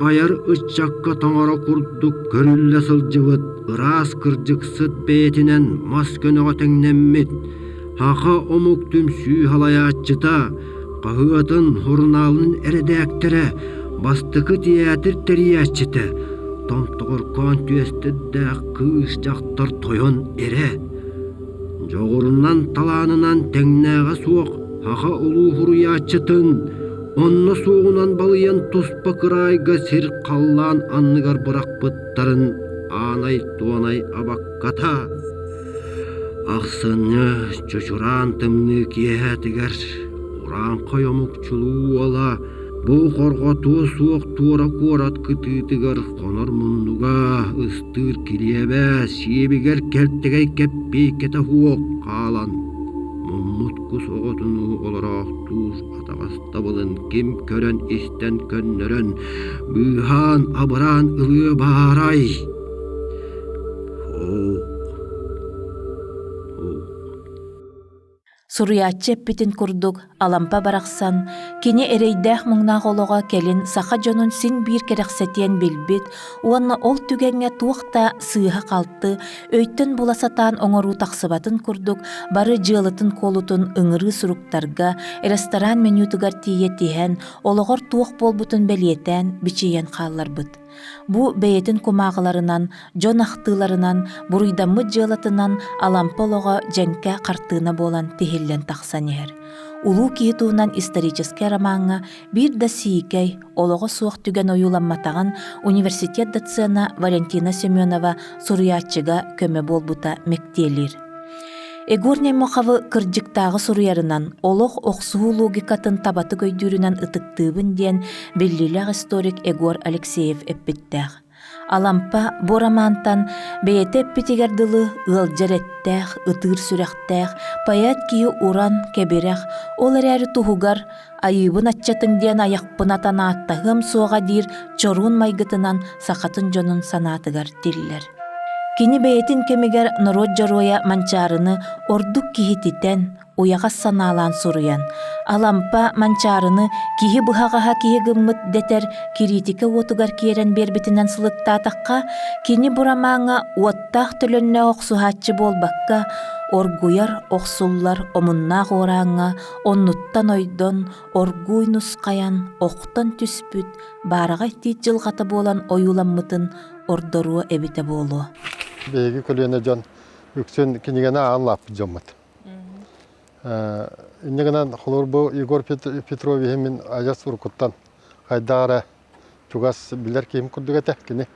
F: айар ыччакка таҥара курдук көрүллэ сылдьыбыт ыраас кырдьыксыт бэйэтинэн мас көнөҕө тэҥнэммит саха омук түмсүү салайааччыта, хаһыатын, сурунаалын эрэдээктэрэ, бастакы тыйаатыр тэрийээччитэ, томтоҕоркоон түөстэрдээх кыыс дьахтар тойон эрэ Дьоҕурунан талаанынан тэҥнээҕэ суох саха улуу суруйааччытын онно суоҕунан балыйан туспа кыраайга сир-халлаан анныгар бырахпыттарын аанай-туонай абакката Ахсынньы чучураан тымныы киэһэтигэр урааҥхай омук чулуу уола бу хорҕотуо суох туора куорат кытыытыгар хонор муннуга ыстыыр килиэбэ сиэбигэр кэлтэгэй кэппиэйкэтэ суох хаалан муммут кус оҕотунуу олороохтуур атаҕастабылын ким көрөн-истэн көннөрөн быыһаан-абыраан ылыа баарай? Суох. Суох.
B: Суруйааччы эппитин курдук, Алампа барахсан кини эрэйдээх-муҥнаах олоҕо кэлин саха дьонун син биир кэрэхсэтиэн билбит уонна ол түгэҥҥэ туох да сыыһа-халты, өйтөн була сатаан оҥоруу тахсыбатын курдук бары дьыалатын-куолутун ыҥырыы суруктарга, ресторан менютугар тиийэ тиһэн, олоҕор туох буолбутун бэлиэтээн бичийэн хаалларбыт. Бу бэйэтин кумааҕыларынан, дьон ахтыыларынан, буруйдаммыт дьыалатынан Алампа олоҕо дьэҥкэ хартыына буолан тиһиллэн тахсан иһэр. Улуу киһи туһунан историческай ромаҥҥа биир да сиикэй, олоҕо суох түгэн ойууламматаҕын университет доцена Валентина Семенова суруйааччыга көмө буолбута мэктиэлиир. Егор Неймоховы кырдьыктааҕы суруйарынан, олох охсуһуу логикатын табатык өйдүүрүнэн ытыктыыбын диэн биллиилээх историк Егор Алексеев эппиттээх. Алампа бу романтан бэйэтэ эппитигэр дылы ыалдьар эттээх, ытыыр сүрэхтээх, поэт киһи уран, кэбирэх, ол эрээри туһугар айыыбын аччатыҥ диэн айахпын атан ааттаһыам суоҕа диир чоруун майгытынан сахатын дьонун санаатыгар тиллэр. Кини бэйэтин кэмигэр норуот дьоруойа Манчаарыны ордук киһититэн, уйаҕас санаалаан суруйан, Алампа Манчаарыны киһи быһаҕаһа киһи гыммыт дэтэр кириитикэ уотугар киэрэн биэрбитинэн сылыктаатахха, кини бу ромаҥҥа уоттаах төлөннөөх охсуһааччы буолбакка, оргуйар, охсуллар омуннаах уорааҥҥа оннуттан ойдон, оргууй нусхайан, охтон түспүт баараҕай тиит дьылҕата буолан ойууламмытын ордоруо эбитэ буолуо.
I: Биһиги көлүөнэ дьон үксүн кинигэни ааҕан лааппыт дьоммут. Инньэ гынан, холобур, бу Егор Петровиһы мин адьас уруккуттан хайдах эрэ чугас билэр киһим курдук этэ кини.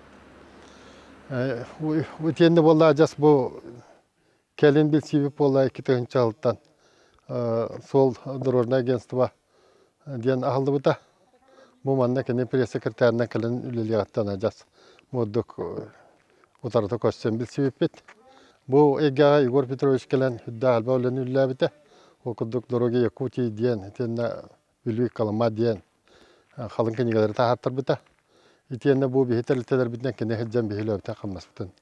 I: Итиэннэ буолла адьас бу кэлин билсиибит буолла 2 тыһыынча суол дорожное агентство диэн аһыллыбыта. Бу манна кини пресс-секретарынан кэлэн үлэлиэҕиттэн адьас мурдук утарыта көрсөн билсибиппит. Бу эйгэҕэ Егор Петрович кэлэн үрдээх элбэх үлэни үлэлээбитэ. Ол курдук «Дороги Якутии» диэн итиэннэ «Бүлүү Колыма» диэн халыҥ кинигэлэри таһааттарбыта. Итиэннэ бу биһи тэрилтэлэрбитинэн кини сылдьан биһи үлэбитин хамнаспытын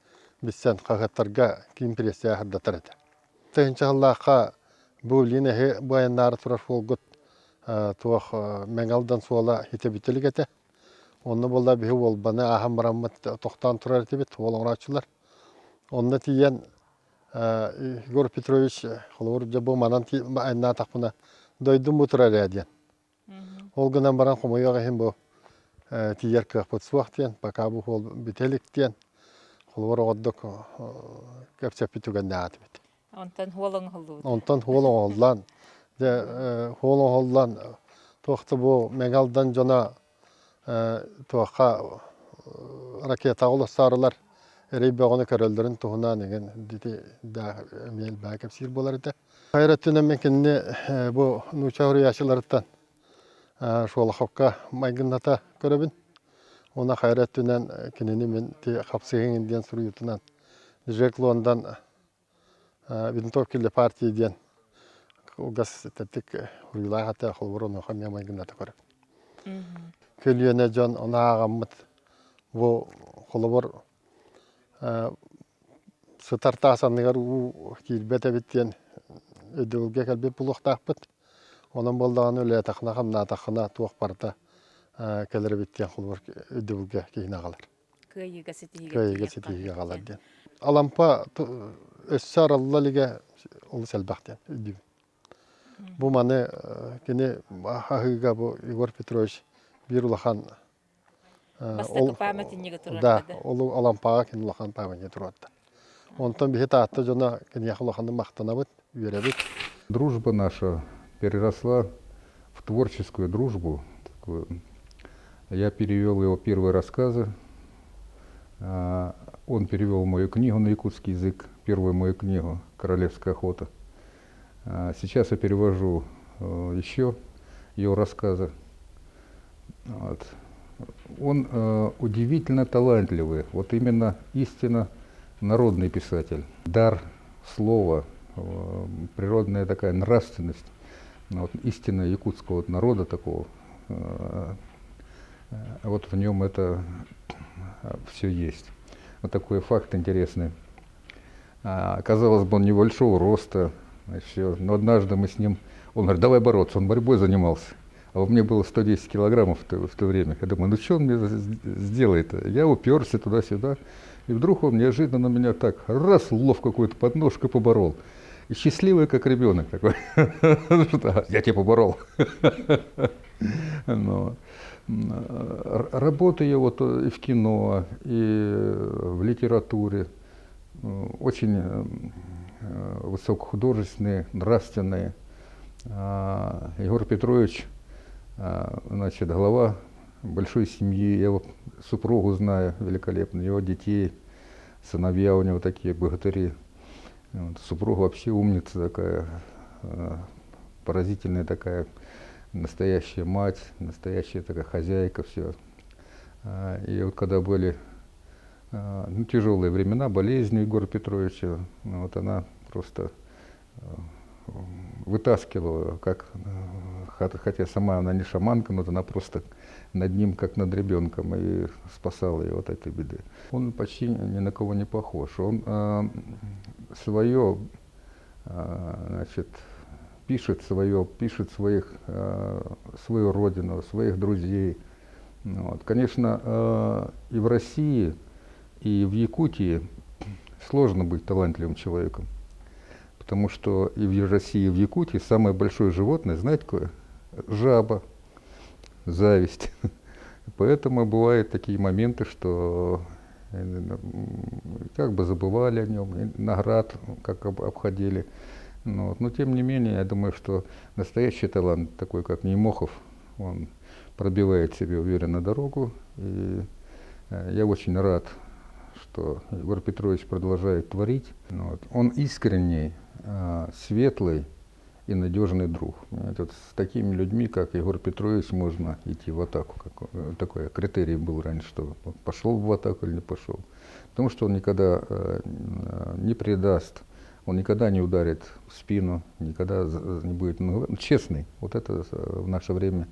I: билсэн хаһыаттарга киин прессия сырдатар этэ. Тыһыынча сыллаахха бу Лин эһи бу айаннаары турар суолгут туох Мэҥэ Алдан суола хитэ бүтэ илик этэ. Онно буолла биһи Уолбаны ааһан бараммыт тохтоон турар этибит, уол оҥорооччулар. Онно тиийэн Егор Петрович холобур дьэ бу манан айаннаатахпына дойдум бу турар ээ диэн. Ол гынан баран хомойуох иһин бу тиийэр кыахпыт суох диэн, пока бу суол бүтэ илик диэн холобур оҕордук кэпсэппит түгэннээх этибит.
B: Онтон хуол оҥоһуллубут.
I: Онтон хуол оҥоһуллан, дьэ хуол оҥоһуллан туох да бу Мэҥэ Алдан дьоно туохха ракетаҕа олоссаарылар эрэй бөҕөнү көрөллөрүн туһунан эҥин дити да эмиэ элбэҕи кэпсиир буолар этэ. Хайа өттүнэн мин кинини бу нуучча суруйааччыларыттан Шолоховка майгынната көрөбүн. Уонна хайа өттүнэн кинини мин ти хапсыһыҥ диэн суруйуутунан Джек Лондон винтовки для партии диэн кылгас тэттик уруйулаах этэ холобур онуоха эмиэ майгынната көрөбүн. Көлүөнэ дьон ону ааҕаммыт бу холобур сытар таас анныгар уу киирбэт эбит диэн өйдөбүлгэ кэлбит буолуохтаахпыт. Онон буоллаҕына үлэлээтэххинэ хамнаатаххына туох барыта кэлэр эбит диэн холобур өйдөбүлгэ киһини аҕалар.
B: Кыайыыга ситиһиигэ
I: Кыайыыга ситиһиигэ аҕалар диэн. Алампа өссө арылла илигэ олус элбэх диэн өйдүүбүн. Бу маны кини аһыыга бу Егор Петрович биир улахан
B: Бастакы памятнига турар
I: Да, ол Алампаҕа кини улахан памятник туруорда. Онтон биһи Таатта дьоно киниэхэ улаханнык махтанабыт, үөрэбит.
J: Дружба наша переросла в творческую дружбу. Такую. Я перевел его первые рассказы. Он перевел мою книгу на якутский язык, первую мою книгу «Королевская охота». Сейчас я перевожу еще его рассказы. Вот. Он удивительно талантливый, вот именно истинно народный писатель. Дар слова, природная такая нравственность, вот, истинно якутского вот народа такого, вот в нем это все есть. Вот такой факт интересный. Казалось бы, он небольшого роста, все. Но однажды мы с ним, он говорит, давай бороться, он борьбой занимался. А у меня было 110 килограммов в то время. Я думаю, ну что он мне сделает? Я уперся туда-сюда. И вдруг он неожиданно меня так раз ловко какую-то подножку поборол. И счастливый, как ребенок такой. Я тебя поборол. Но работа его вот и в кино, и в литературе очень высокохудожественные, нравственные. Егор Петрович, значит, глава большой семьи, я его супругу знаю великолепно, его детей, сыновья у него такие богатыри. Вот, супруга вообще умница такая, поразительная такая, настоящая мать, настоящая такая хозяйка, все. И вот когда были ну, тяжелые времена, болезни Егора Петровича, ну, вот она просто вытаскивала, как, хотя сама она не шаманка, но она просто над ним, как над ребенком, и спасала его от этой беды. Он почти ни на кого не похож. Он свое, значит, пишет свое, пишет своих, свою родину, своих друзей. Вот. Конечно, и в России, и в Якутии сложно быть талантливым человеком. Потому что и в России, и в Якутии самое большое животное, знаете какое? Жаба, зависть. Поэтому бывают такие моменты, что как бы забывали о нем, наград как обходили. Ну, вот. Но тем не менее, я думаю, что настоящий талант, такой как Неймохов, он пробивает себе уверенно дорогу. И я очень рад, что Егор Петрович продолжает творить. Вот. Он искренний, светлый и надежный друг. Вот с такими людьми, как Егор Петрович, можно идти в атаку. Как, такой критерий был раньше, что пошел в атаку или не пошел. Потому что он никогда не предаст, он никогда не ударит в спину, никогда не будет ну, честный. Вот это в наше время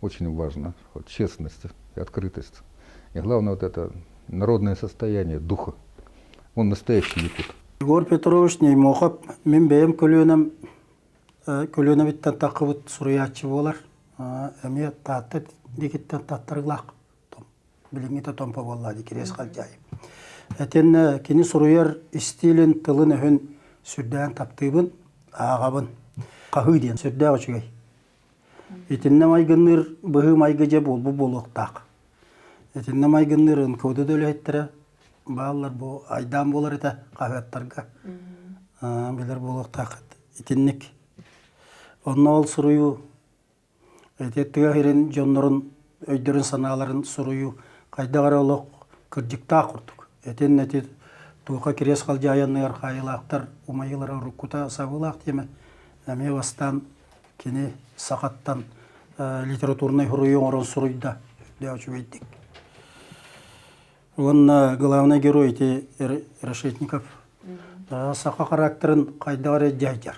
J: очень важно. Вот, честность и открытость. И главное вот это народное состояние духа. Он настоящий якут.
K: Егор Петрович Неймохов мин бэйэм көлүөнэм көлүөнэбиттэн таххыбыт суруйааччы буолар. Эмиэ Таатта диэкиттэн таттарыглаах билиҥҥитэ Томпо буолла дии Кириэс Халдьаайы. Этиннэ кини суруйар истиилин тылын-өһүн сүрдээн таптыыбын, ааҕабын. Хаһыы диэн сүрдээх үчүгэй. Итиннэ майгынныыр быһыы-майгы дьэ буолбут буолуохтаах. Итиннэ майгынныыр НКВД да үлэһиттэрэ бааллар бу айдаан буолар этэ хаһыаттарга билэр буолуохтааххыт. Итинник. Онно ол суруйуу ити тыа сирин дьоннорун өйдөрүн-санааларын суруйуу хайдах эрэ олох кырдьыктаах курдук. Этин эти туоха кириэс халдьаайанныгар хаайыылаахтар умайыылара уруккута сабыылаах диэмэ эмиэ бастаан кини сахаттан литературнай суруйуу оҥорон суруйда сүрдээх үчүгэйдик. Уонна главный герой ити Решетников саха характерын хайдах эрэ дьайдьар.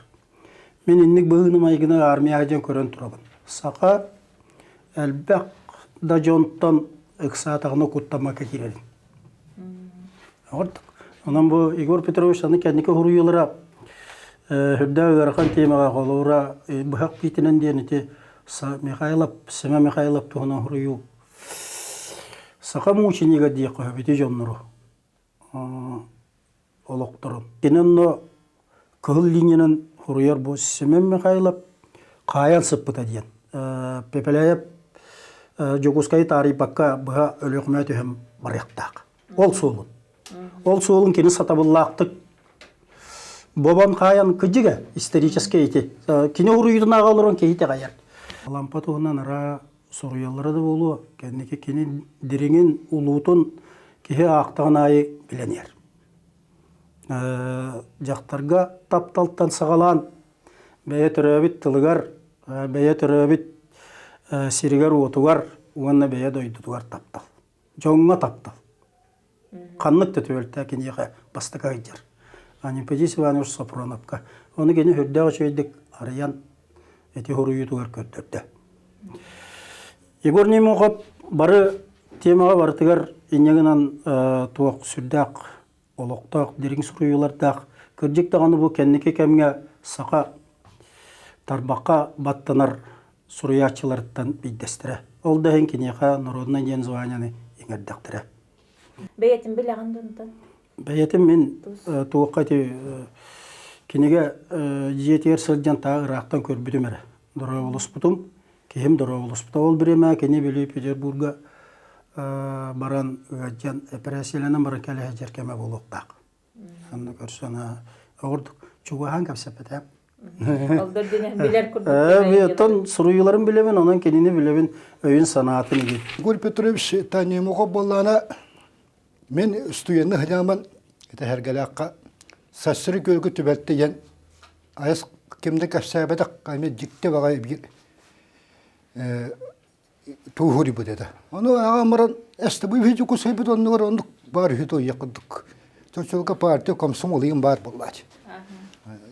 K: Мин инник быһыыны-майгыны армия дьон көрөн турабын. Саха элбэх да дьонтон ыксаатаҕына куттаммакка киирэрин. Ордук. Онон бу Егор Петрович аны кэнники суруйуулара үрдээх ыарахан темаҕа холобура быһах биитинэн диэн ити Михайлов, Семен Михайлов туһунан суруйуу саха мученига диэххэ сөп ити дьоннору олохторун. Кини онно кыһыл линиянан суруйар бу Семен Михайлов хаайан сыппыта диэн. Пепеляев Дьокуускайы таарыйбакка быһа Өлүөхүмэ түһэн барыахтаах. Ол суолун. Ол суолун кини сатабыллаахтык бобон хаайан кыдьыга историческай ити. Кини уруйутун ааҕа олорон киһи итэҕэйэр. Алампа туһунан араа суруйаллара да буолуо, кэнники кини дириҥин, улуутун киһи аахтаҕын аайы билэн иһэр. Дьахтарга тапталтан саҕалаан бэйэ төрөөбүт тылыгар, бэйэ төрөөбүт сиригэр-уотугар уонна бэйэ дойдутугар таптал. Дьоҥҥо таптал. Ханнык да түбэлтэ киниэхэ бастакы сылдьар. Анемподист Иванович Сопроновка. Ону кини сүрдээх үчүгэйдик арыйан ити суруйуутугар көрдөрдө. Егор Немохов бары темаҕа барытыгар инньэ гынан туох сүрдээх олохтоох дириҥ суруйуулардаах. Кырдьык даҕаны бу кэнники кэмҥэ саха тарбахха баттанар суруйааччыларыттан биирдэстэрэ. Ол да иһин киниэхэ народнай диэн званияны иҥэрдэхтэрэ.
B: Бэйэтин билэҕин дунтан?
K: Бэйэтин мин туохха ити кинигэ дьиэтигэр сылдьан таа ыраахтан көрбүтүм эрэ. Дорооболоспутум, киһим дорооболоспута. Ол бириэмэ кини били Петербурга баран ыалдьан эпэрээссийэлэнэн баран кэлэ сылдьар кэмэ буолуохтаах. Онно көрсөн оҕурдук чугаһаан кэпсэппэтэ.
B: Ол билэр курдук.
K: Оттон суруйууларын билэбин, онон кинини билэбин, өйүн санаатын игин.
L: Егор Петрович Танимухов буоллаана мен студенны хыдьааман ити Хэргэлээххэ сассыры күөлгө түбэлтэ диэн айас кимде кэпсээбэтэх эми дьикти баҕайы биир тууһуруйбут этэ. Ону аҕам баран СТБ үһү оннугар оннук баар үһү туойуох курдук. Чочулга партия комсомол ыйын баар буоллаачы.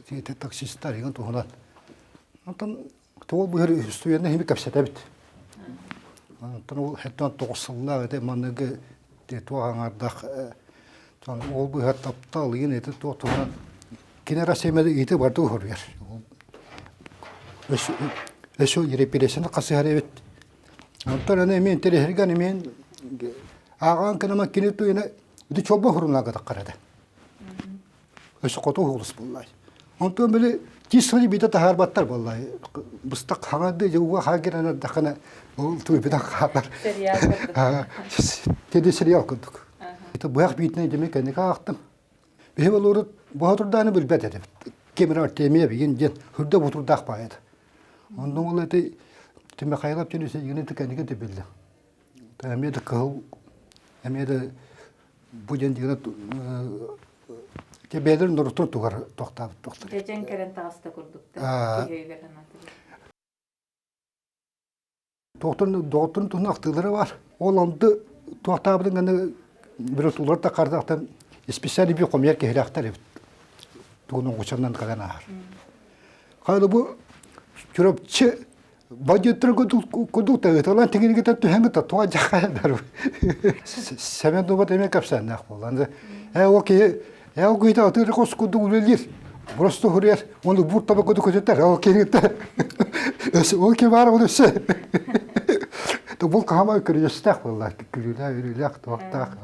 L: Тиити таксистар ыйын туһунан. Онтон туол быһыр студенны хими кэпсэтэбит. Онтон ол хэттэн тоҕус сыллаах этэ манныгы туох аҥардах ол быһар таптал ыйын эти туох туһунан кини Россия ити барды уһуруйар. Өссө репрессияны хасыһар эбит. Онтон аны эмиэ интэриэһиргэн эмиэ ааҕаан кынама кини туйна ити чолбо хурунаага таххарада. Өссө хоту уһулус буллай. Онтон били тис сылы биде таһаарбаттар буоллай. Быстак хаҥарды жууга хаагиран дахана ол туй биде хаалар. Теде сериал курдук. Это быах биитинэ деме кэнники аахтым. Биһи олорут боотурдааны билбэт этибит. Кемер Артемия бигин диэн хүрдэ бутурдаах баайыт. Онно ол эти Михайлов түнүсэ игини тыканига да биллим. Эмиэ да кыһыл эмиэ да бу диэн дигина те бэйэлэрин норуттун тугар тохтаабыт тохтар.
B: Дьэдьэн кэлэн таҕыста курдук да.
L: Туохтан доҕотторун туһунан ахтыылара бар. Ол онду туохтаабытын гына биротулар да кардахтан специально би хомуйар киһилээхтэр эбит. Тугун оҥочоннон кэлэн ааһар. Хайлы бу Чурапчы бадьыттар кудук тагыталан тигинигитен түһэҥи татуа жахайдар. Семен Дубат эме капсаннаах буолан. Э ол киһи э ол киһи атыыр кос кудук үлэлиир. Просто хуруйар, оны бур таба кудук көтөтөр, ол киһи Ол ки баар ол өссө. Бул хаама көрүөстээх буолла, күлүүлээх, үрүүлээх, туохтаах.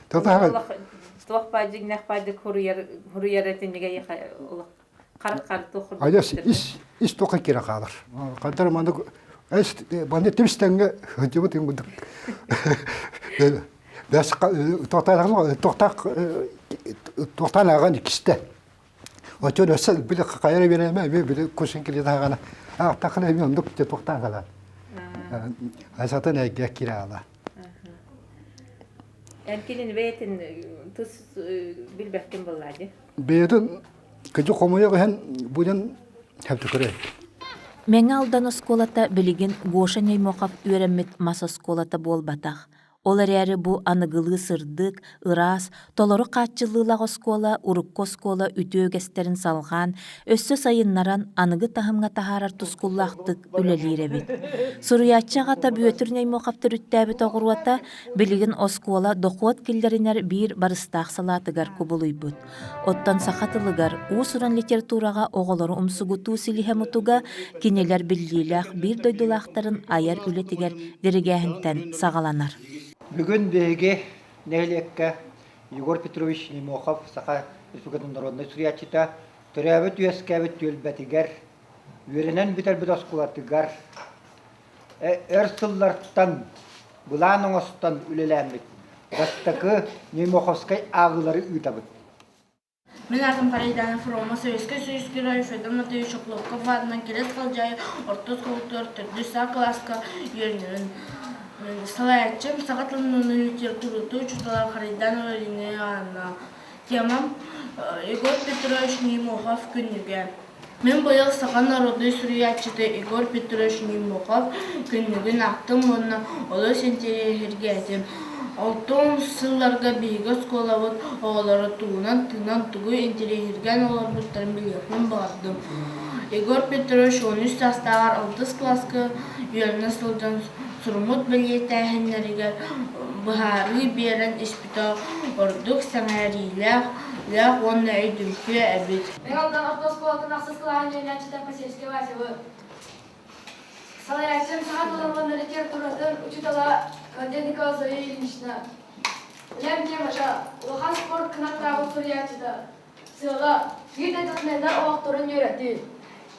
B: Тотаха туох баадьыгнах баадьык хуруйар хуруйар этинигэ хар хар туох
L: Адьас ис ис туохха киирэ хаалар. Хантар маннык эс манны тимстэнгэ хыдьыбыт ингудук. Бэс тоқтаах тоқтаах тоқтаан ааҕан иккистэ. Очон өссө били хайара биэрээмэ эми били кусин килитаҕана аахтахына эми оннук те туохтаан калан. Айсатын эйгэ кираала.
B: Эн кинини бэйэтин тус билбэккин буоллаа дии.
L: Бэйэтин кыдьы хомуйа иһэн буден хэптүкүрэ.
B: Мэҥэ Алдан оскуолата билигин Гоша Неймохов үөрэммит мас оскуолата буолбатах. Ол эрээри бу аныгылыы сырдык, ыраас, толору хааччыллыылаах оскуола урукку оскуола үтүө үгэстэрин салҕаан, өссө сайыннаран аныгы таһымҥа таһаарар тускуллаахтык үлэлиир эбит. Суруйааччы аҕата Бүөтүр Неймохов төрүттээбит оҕуруота билигин оскуола дохуот киллэринэр биир барыстаах салаатыгар кубулуйбут. Оттон саха тылыгар, уус-уран литератураҕа оҕолору умсугутуу силиһэ-мутуга кинилэр биллиилээх биир дойдулаахтарын айар үлэтигэр диригээһинтэн саҕаланар.
M: Бүгүн биһиги нэһилиэккэ Егор Петрович Неймохов Саха Республикатын народнай суруйааччыта төрөөбүт-үөскээбит түөлбэтигэр, үөрэнэн бүтэрбит оскуолатыгар өр сыллартан былаан оҥостон үлэлээммит бастакы Неймоховскай ааҕыылары ыытабыт.
N: Мин аатым Харайдаана Фрома, Советскай Союз Геройа Федор Матвеевич Охлопков аатынан Кирэс Халдьаайы орто оскуолатыгар төрдүс А кылааска үөрэнэбин. Салайааччым саха тылын уонна литературатын учуутала Харайданова Ирина Ивановна. Темам Егор Петрович Неймохов күннүгэ. Мин быйыл саха народнай суруйааччыта Егор Петрович Неймохов күннүгүн аахтым уонна олус интэриэһиргээтим. Алтан сылларга биһиги оскуолабыт оҕолоро тугунан тыынан тугу интэриэһиргээн олорбуттарын билиэхпин баҕардым. Егор Петрович 13 саастааҕар алтыс кылааска үөрэнэ сылдьан суруммут бэлиэтээһиннэригэр быһаарыы биэрэн испитэ ордук сэҥээриилээх уонна өйдүмтүө эбит.
O: Мэҥэ орто оскуолатын ахсыс кылааһын үөрэнээччитэ Посельскай Василы. Салайааччым саха тылын уонна литературатын учуутала Кладеникова Зоя Ильинична. Үлэм темата улахан спорт кынаттаабыт суруйааччыта. Сыала биир дойдуларынан олохторун үөрэтии.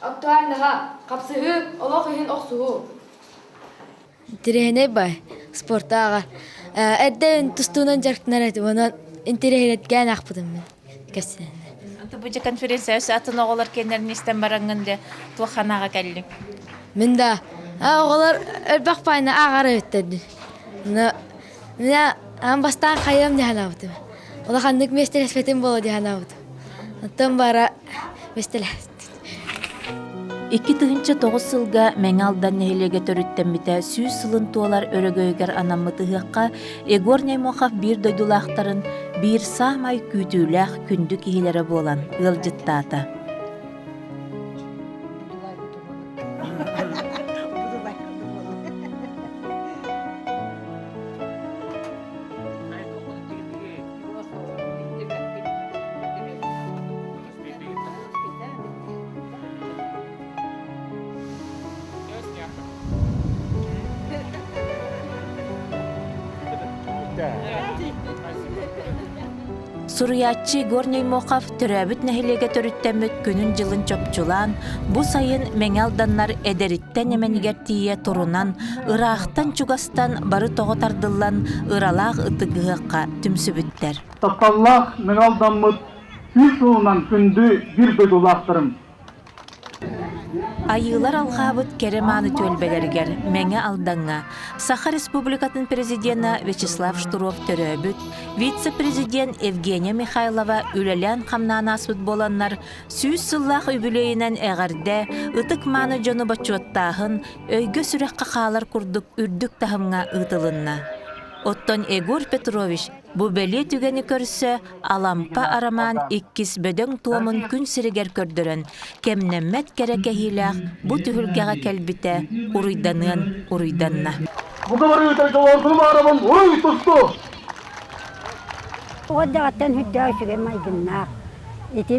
O: Актуальнаһа хапсыһыы, олох иһин охсуһуу.
P: Интэриэһинэй бай спортааҕар. Эрдэ тустуунан дьарыктанар этим, онон интэриэһиргээн аахпытым мин кэпсээннэр.
B: Бу дьэ конференция өссө атын оҕолор кэннэрин истэн бараҥҥын дьэ туох санааҕа кэллиҥ?
P: Мин да оҕолор элбэх пайны ааҕар эбиттэр дии. Мин аан бастаан хайыам дии санаабытым. Улаханнык миэстэлэспэтим буолуо дии санаабытым. Оттон бара миэстэлэстим.
B: 2009 сылга Мэҥэ Алдан нэһилиэгэ төрүттэммитэ 100 сылын туолар өрөгөйүгэр анаммыт ыһыахха Егор Неймохов биир дойдулаахтарын биир саамай күүтүүлээх күндү киһилэрэ буолан ыалдьыттаата. Суруйааччы Егор Неймохов төрөөбүт нэһилиэгэ төрүттэммит күнүн-дьылын чопчулаан, бу сайын Мэҥэ Алданнар эдэриттэн эмэнигэр тиийэ турунан, ыраахтан-чугастан бары тоҕо тардыллан ыралаах ытык ыһыахха түмсүбүттэр.
Q: Тапталлаах Мэҥэ Алдаммыт 100 сылынан күндү биир дойдулаахтарым!
B: Айыылар алҕаабыт кэрэ-мааны түөлбэлэригэр Мэҥэ Алдаҥҥа Саха Республикатын президенэ Вячеслав Штыров төрөөбүт, вице-президент Евгения Михайлова үлэлээн-хамнаан ааспыт буоланнар, 100 сыллаах үбүлүөйүнэн эҕэрдэ, ытык-мааны дьону бочуоттааһын өйгө-сүрэххэ хаалар курдук үрдүк таһымҥа ыытылынна. Оттон Егор Петрович Бу бэлиэ түгэни көрсө Алампа арамаан иккис бөдөҥ туомун күн сиригэр көрдөрөн, кэмнэммэт кэрэ кэһиилээх бу түһүлгэҕэ кэлбитэ уруйданыан уруйданна.
Q: Бука барыыта дьолооргуну баарабын уруй тусту!
R: Оҕо эрдэҕиттэн үрдээх үчүгэй майгыннаах, ити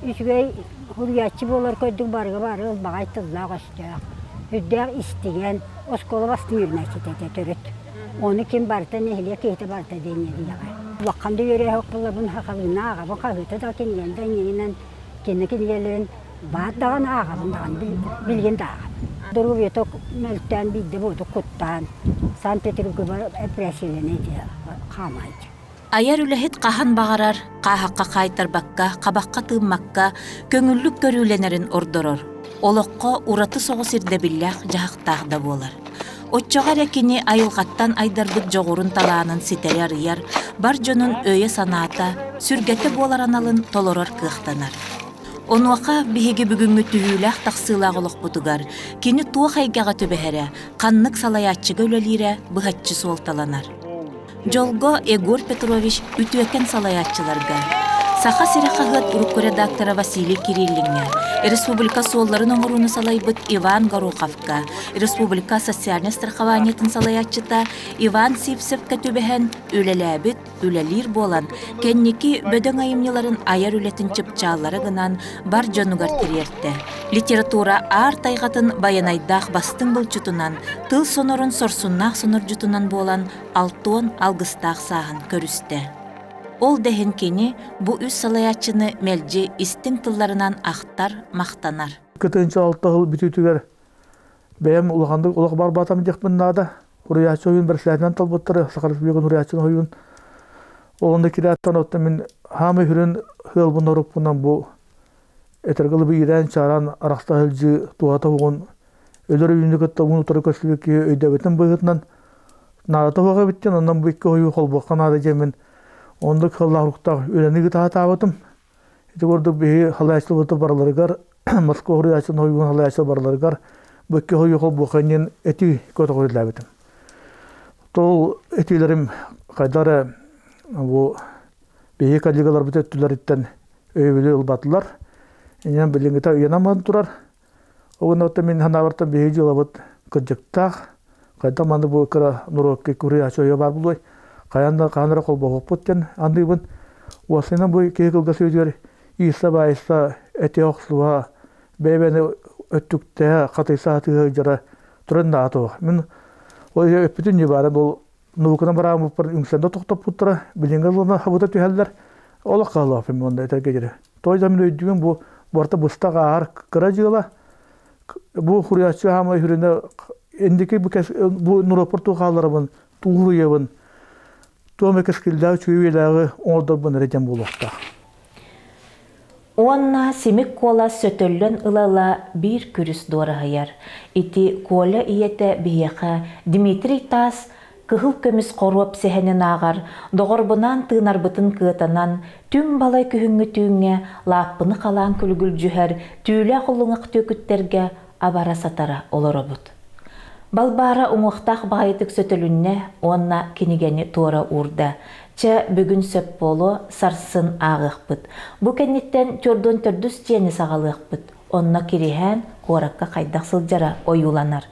R: үчүгэй суруйааччы буолар курдук барыга бары ылбаҕай тыллаах-өстөөх, үрдээх истигэн, оскуола бастыҥ үөрэнээччитэ этэ төрүт. Ону ким барыта нэһилиэк киһитэ барыта диэниэриэҕэ. Улахан да үөрэх буолларбын сахалыына ааҕабын, хаһыаты да кинигэни да иннинэн кини кинигэлэрин баар даҕаны ааҕабын даҕаны билигин да ааҕабын. Доруобуйата мөлтөөн биирдэ буолдук куттаан Санкт-Петербурга эпэрээссийэлэнэ ити хаамаайдьа.
B: Айар үлэһит хаһан баҕарар хааһахха хаайтарбакка, хабахха тыыммакка, көҥүллүк көрүүлэнэрин ордорор. Олоххо ураты соҕус ирдэбиллээх дьаһахтаах да буолар. Оччоҕо эрэ кини айылҕаттан айдарбыт дьоҕурун талаанын ситэри арыйар, бар дьонун өйө-санаата, сүргэтэ буолар аналын толорор кыахтанар. Онуоха биһиги бүгүҥҥү түһүүлээх-тахсыылаах олохпутугар кини туох эйгэҕэ түбэһэрэ, ханнык салайааччыга үлэлиирэ быһаччы суолталанар. Дьолго Егор Петрович үтүөкэн салайааччыларга, Саха сирэ хаһыат урукку редактора Василий Кириллиҥҥэ, республика суолларын оҥорууну салайбыт Иван Гороховка, республика социальнай страхованиетын салайааччыта Иван Сивцевкэ түбэһэн үлэлээбит, үлэлиир буолан, кэнники бөдөҥ айымньыларын айар үлэтин чыпчааллара гынан бар дьонугар тириэртэ. Литература аар тайҕатын байанайдаах бастыҥ булчутунан, тыл сонорун сорсуннаах сонордьутунан буолан алтуон алгыстаах сааһын көрүстэ. Ол да иһин кини бу үс салайааччыны мэлдьи истиҥ тылларынан ахтар, махтанар.
A: 46 сыл бүтүүтүгэр бэйэм улаханнык олох барбатам диэхпин наада. Уруйааччы ойуун бэрэссэдээтинэн талбыттара, Саха Республикатын уруйааччын ойуун. Ол кирээттэн оттон мин хаамай хүрүн ыалбын оруппунан бу этэргэ ылы иирээн-чааран арахса сылдьыы туһата уһугун өлөр үүнү кытта уун утары көрсүбүт киһи өйдөөбүтүн быһыытынан наадата суох эбиттин, онон бу икки ойуу холбуохха наада диэммин оннук сыллаах үлэни ыытаатаабытым. Ити курдук биһи халааччылыбыт барыларыгар Москва суруйааччытын ойуун халааччы барыларыгар бу икки ойуу холбуохха иннин этии көтөҕүллээбитим. Тол этиилэрим хайда эрэ бу биһи коллегаларбыт өттүлэриттэн өйөбүлү ылбатылар. Иннинэн билиҥҥитэ ыйанан турар. Ол гынан мин санаабартан биһиги дьыалабыт кырдьыктаах. Хайдах маннык бу кыра норуокка куруйааччы ойо баар буолуой? Хайаан да хаһан эрэ холбоһуохпут диэн аныыбын. Уопсайынан бу киһи кылгас үйэтигэр иисса-баайса, этиэ-охсуһа, бэйэ-бэйэни өттүктэһэ, хатыйса сатыыһа дьара туран да аатыах. Мин ол өппүтүн ньыбаара ол науканан барааммыппар үҥсэн да тохтоппуттара, билиҥҥи ылына хабыта түһэллэр. Олох хаалааппын уонна этэргэ диэри. Той да мин өйдүүбүн бу барыта быстах ааһар кыра дьыала. Бу хуруйааччы хаамай хүрүнэ индики бу бу нуроппор туу хаалларабын, тууруйабын, туом кэскиллээх үчүгэй үйэлээҕи оҥордорбун эрэ диэн буолуохтаах.
B: Уонна симик куолас сөтөллөн ыла-ыла биир күрүс дуораһыйар. Ити Коля ийэтэ биһиэхэ Дмитрий Таас кыһыл көмүс хоруоп сэһэнин ааҕар, доҕорбунаан тыынарбытын кыатанан, түҥ балай күһүҥҥү түүҥҥэ лааппыны халаан күлүгүлдьүһэр түүлээх уллуҥах түөкүттэргэ абара-сатара олоробут. Балбаара уҥуохтаах баҕайытык сөтөлүннэ уонна кинигэни туора уурда. Чэ, бүгүн сөп буолуо, сарсын ааҕыахпыт. Бу кэнниттэн түөрдүөн төрдүс дьиэни саҕалыахпыт. Онно Кириһээн куоракка хайдах сылдьара ойууланар.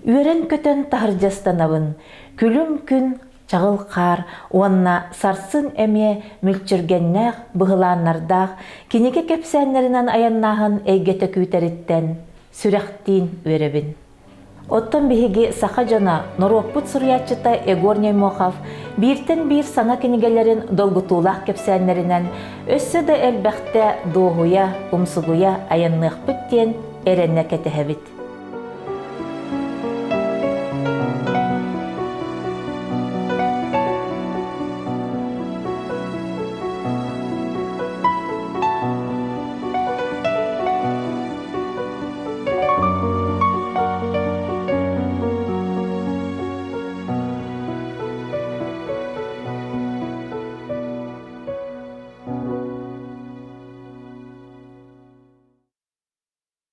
B: Үөрэн-көтөн таһырдьастанабын. Күлүм күн, чаҕыл хаар уонна сарсын эмиэ мүлчүргэннээх, быһылааннардаах кинигэ кэпсээннэринэн айаннааһын эйгэтэ күүтэриттэн сүрэхтиин үөрэбин. Оттон биһиги саха дьоно, норуоппут суруйааччыта Егор Неймохов бииртэн биир саҥа кинигэлэрин долгутуулаах кэпсээннэринэн өссө да элбэхтэ дуоһуйа, умсугуйа айанныахпыт диэн эрэнэ кэтэһэбит.